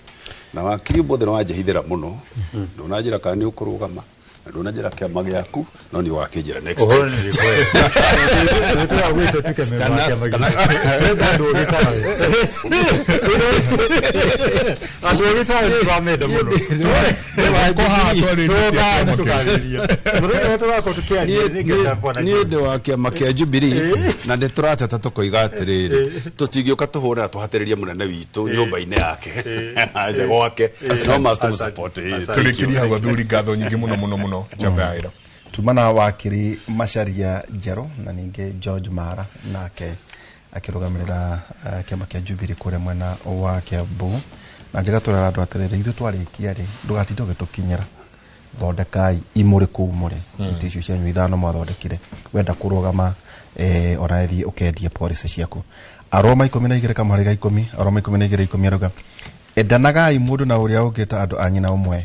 Na wakiri ũmũthĩ nĩ wanjĩhithĩra mũno. Ndũnanjĩra kana nĩ ũkũrũgama, na ndũnanjĩra kĩama gĩaku, no nĩ ũgakĩnjĩra next Ũhoro time. nĩ wĩkũe. Tũragwĩta tuĩke memba wa kĩama gitũ. Twenda andũ ogĩ tawe. Andũ ogĩ tawe nĩ tũramenda mũno. Tũgoka na tũkarĩria. Mũthenya ũrĩa tũgakorwo tũkĩaria nĩ ngenda bwana. Niĩ ndĩ wa kĩama kĩa Jubilee na nĩ tũrateta tũkoiga atĩrĩrĩ, tũtingĩũka tũhũre na tũhatĩrĩrie mũnene witũ nyũmba-inĩ yake, aca gwake, no must tũmũsupport. Tũrĩkĩrie hau athuri, ngatho nyingĩ mũno mũno mũno njamba ya ĩra. Tumana wakiri Macharia Njerũ na ningĩ George Mara nake akĩrũgamĩrĩra kĩama kĩa Jubilee kũrĩa mwena wa Kiambu. Na njega tũrera andũ atĩrĩrĩ, ithuĩ twarĩkia rĩ, ndũgatinde ũgĩtũkinyĩra, thondekai imũrĩ kũu mũrĩ itĩ icio cianyu ithano mwathondekire. Wenda kũrũgama, ona thiĩ ũkendie policy ciaku. Aroma 12 kamũhari ga 10, Aroma 12:10 arauga endanagai mũndũ na ũrĩa ũngĩ ta andũ a nyina ũmwe,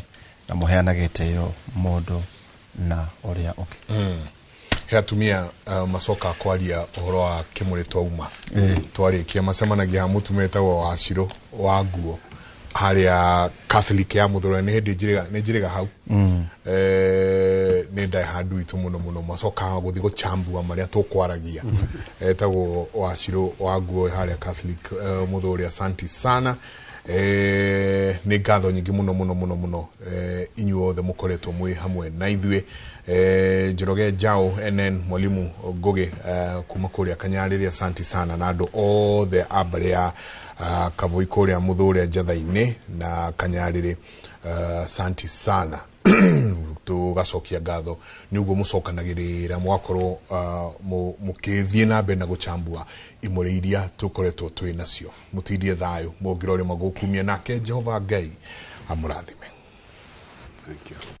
na mũheanage gĩtĩo mũndũ na ũrĩa ũngĩ. He atumia macoka kwaria ũhoro wa kĩmũrĩ twauma. Twarĩkia macemanagia mũtumia wĩtagwo Wacirũ wa nguo harĩa Catholic ya Muthurani, nĩ hĩndĩ njĩrĩga, nĩ njĩrĩga hau. Nĩ ndae witũ mũno mũno, macokaga gũthiĩ gũchambua marĩa tũkwaragia, etagwo Wacirũ wa nguo harĩa Catholic. Mũthuri, asanti sana. Nĩ ngatho nyingĩ mũno mũno mũno mũno, inyuĩ othe mũkoretwo mwĩ hamwe na ithuĩ. Njoroge Njao, NN Mwalimu Ngugi, kuma kũrĩa Kanyarĩrĩ, asanti sana, na andũ othe a mbarĩ ya Kavui kũrĩa Mũthũrĩa Njatha-inĩ na Kanyarĩrĩ, asanti sana. Tugacokia ngatho nĩ ũguo mũcokanagĩrĩra, mũgakorwo mũkĩthiĩ na mbere na gũchambua imũrĩ iria tũkoretwo twĩ nacio. Mũtindie thayũ, mũngĩrore magũkumia nake Jehova Ngai amũrathime. Thank you.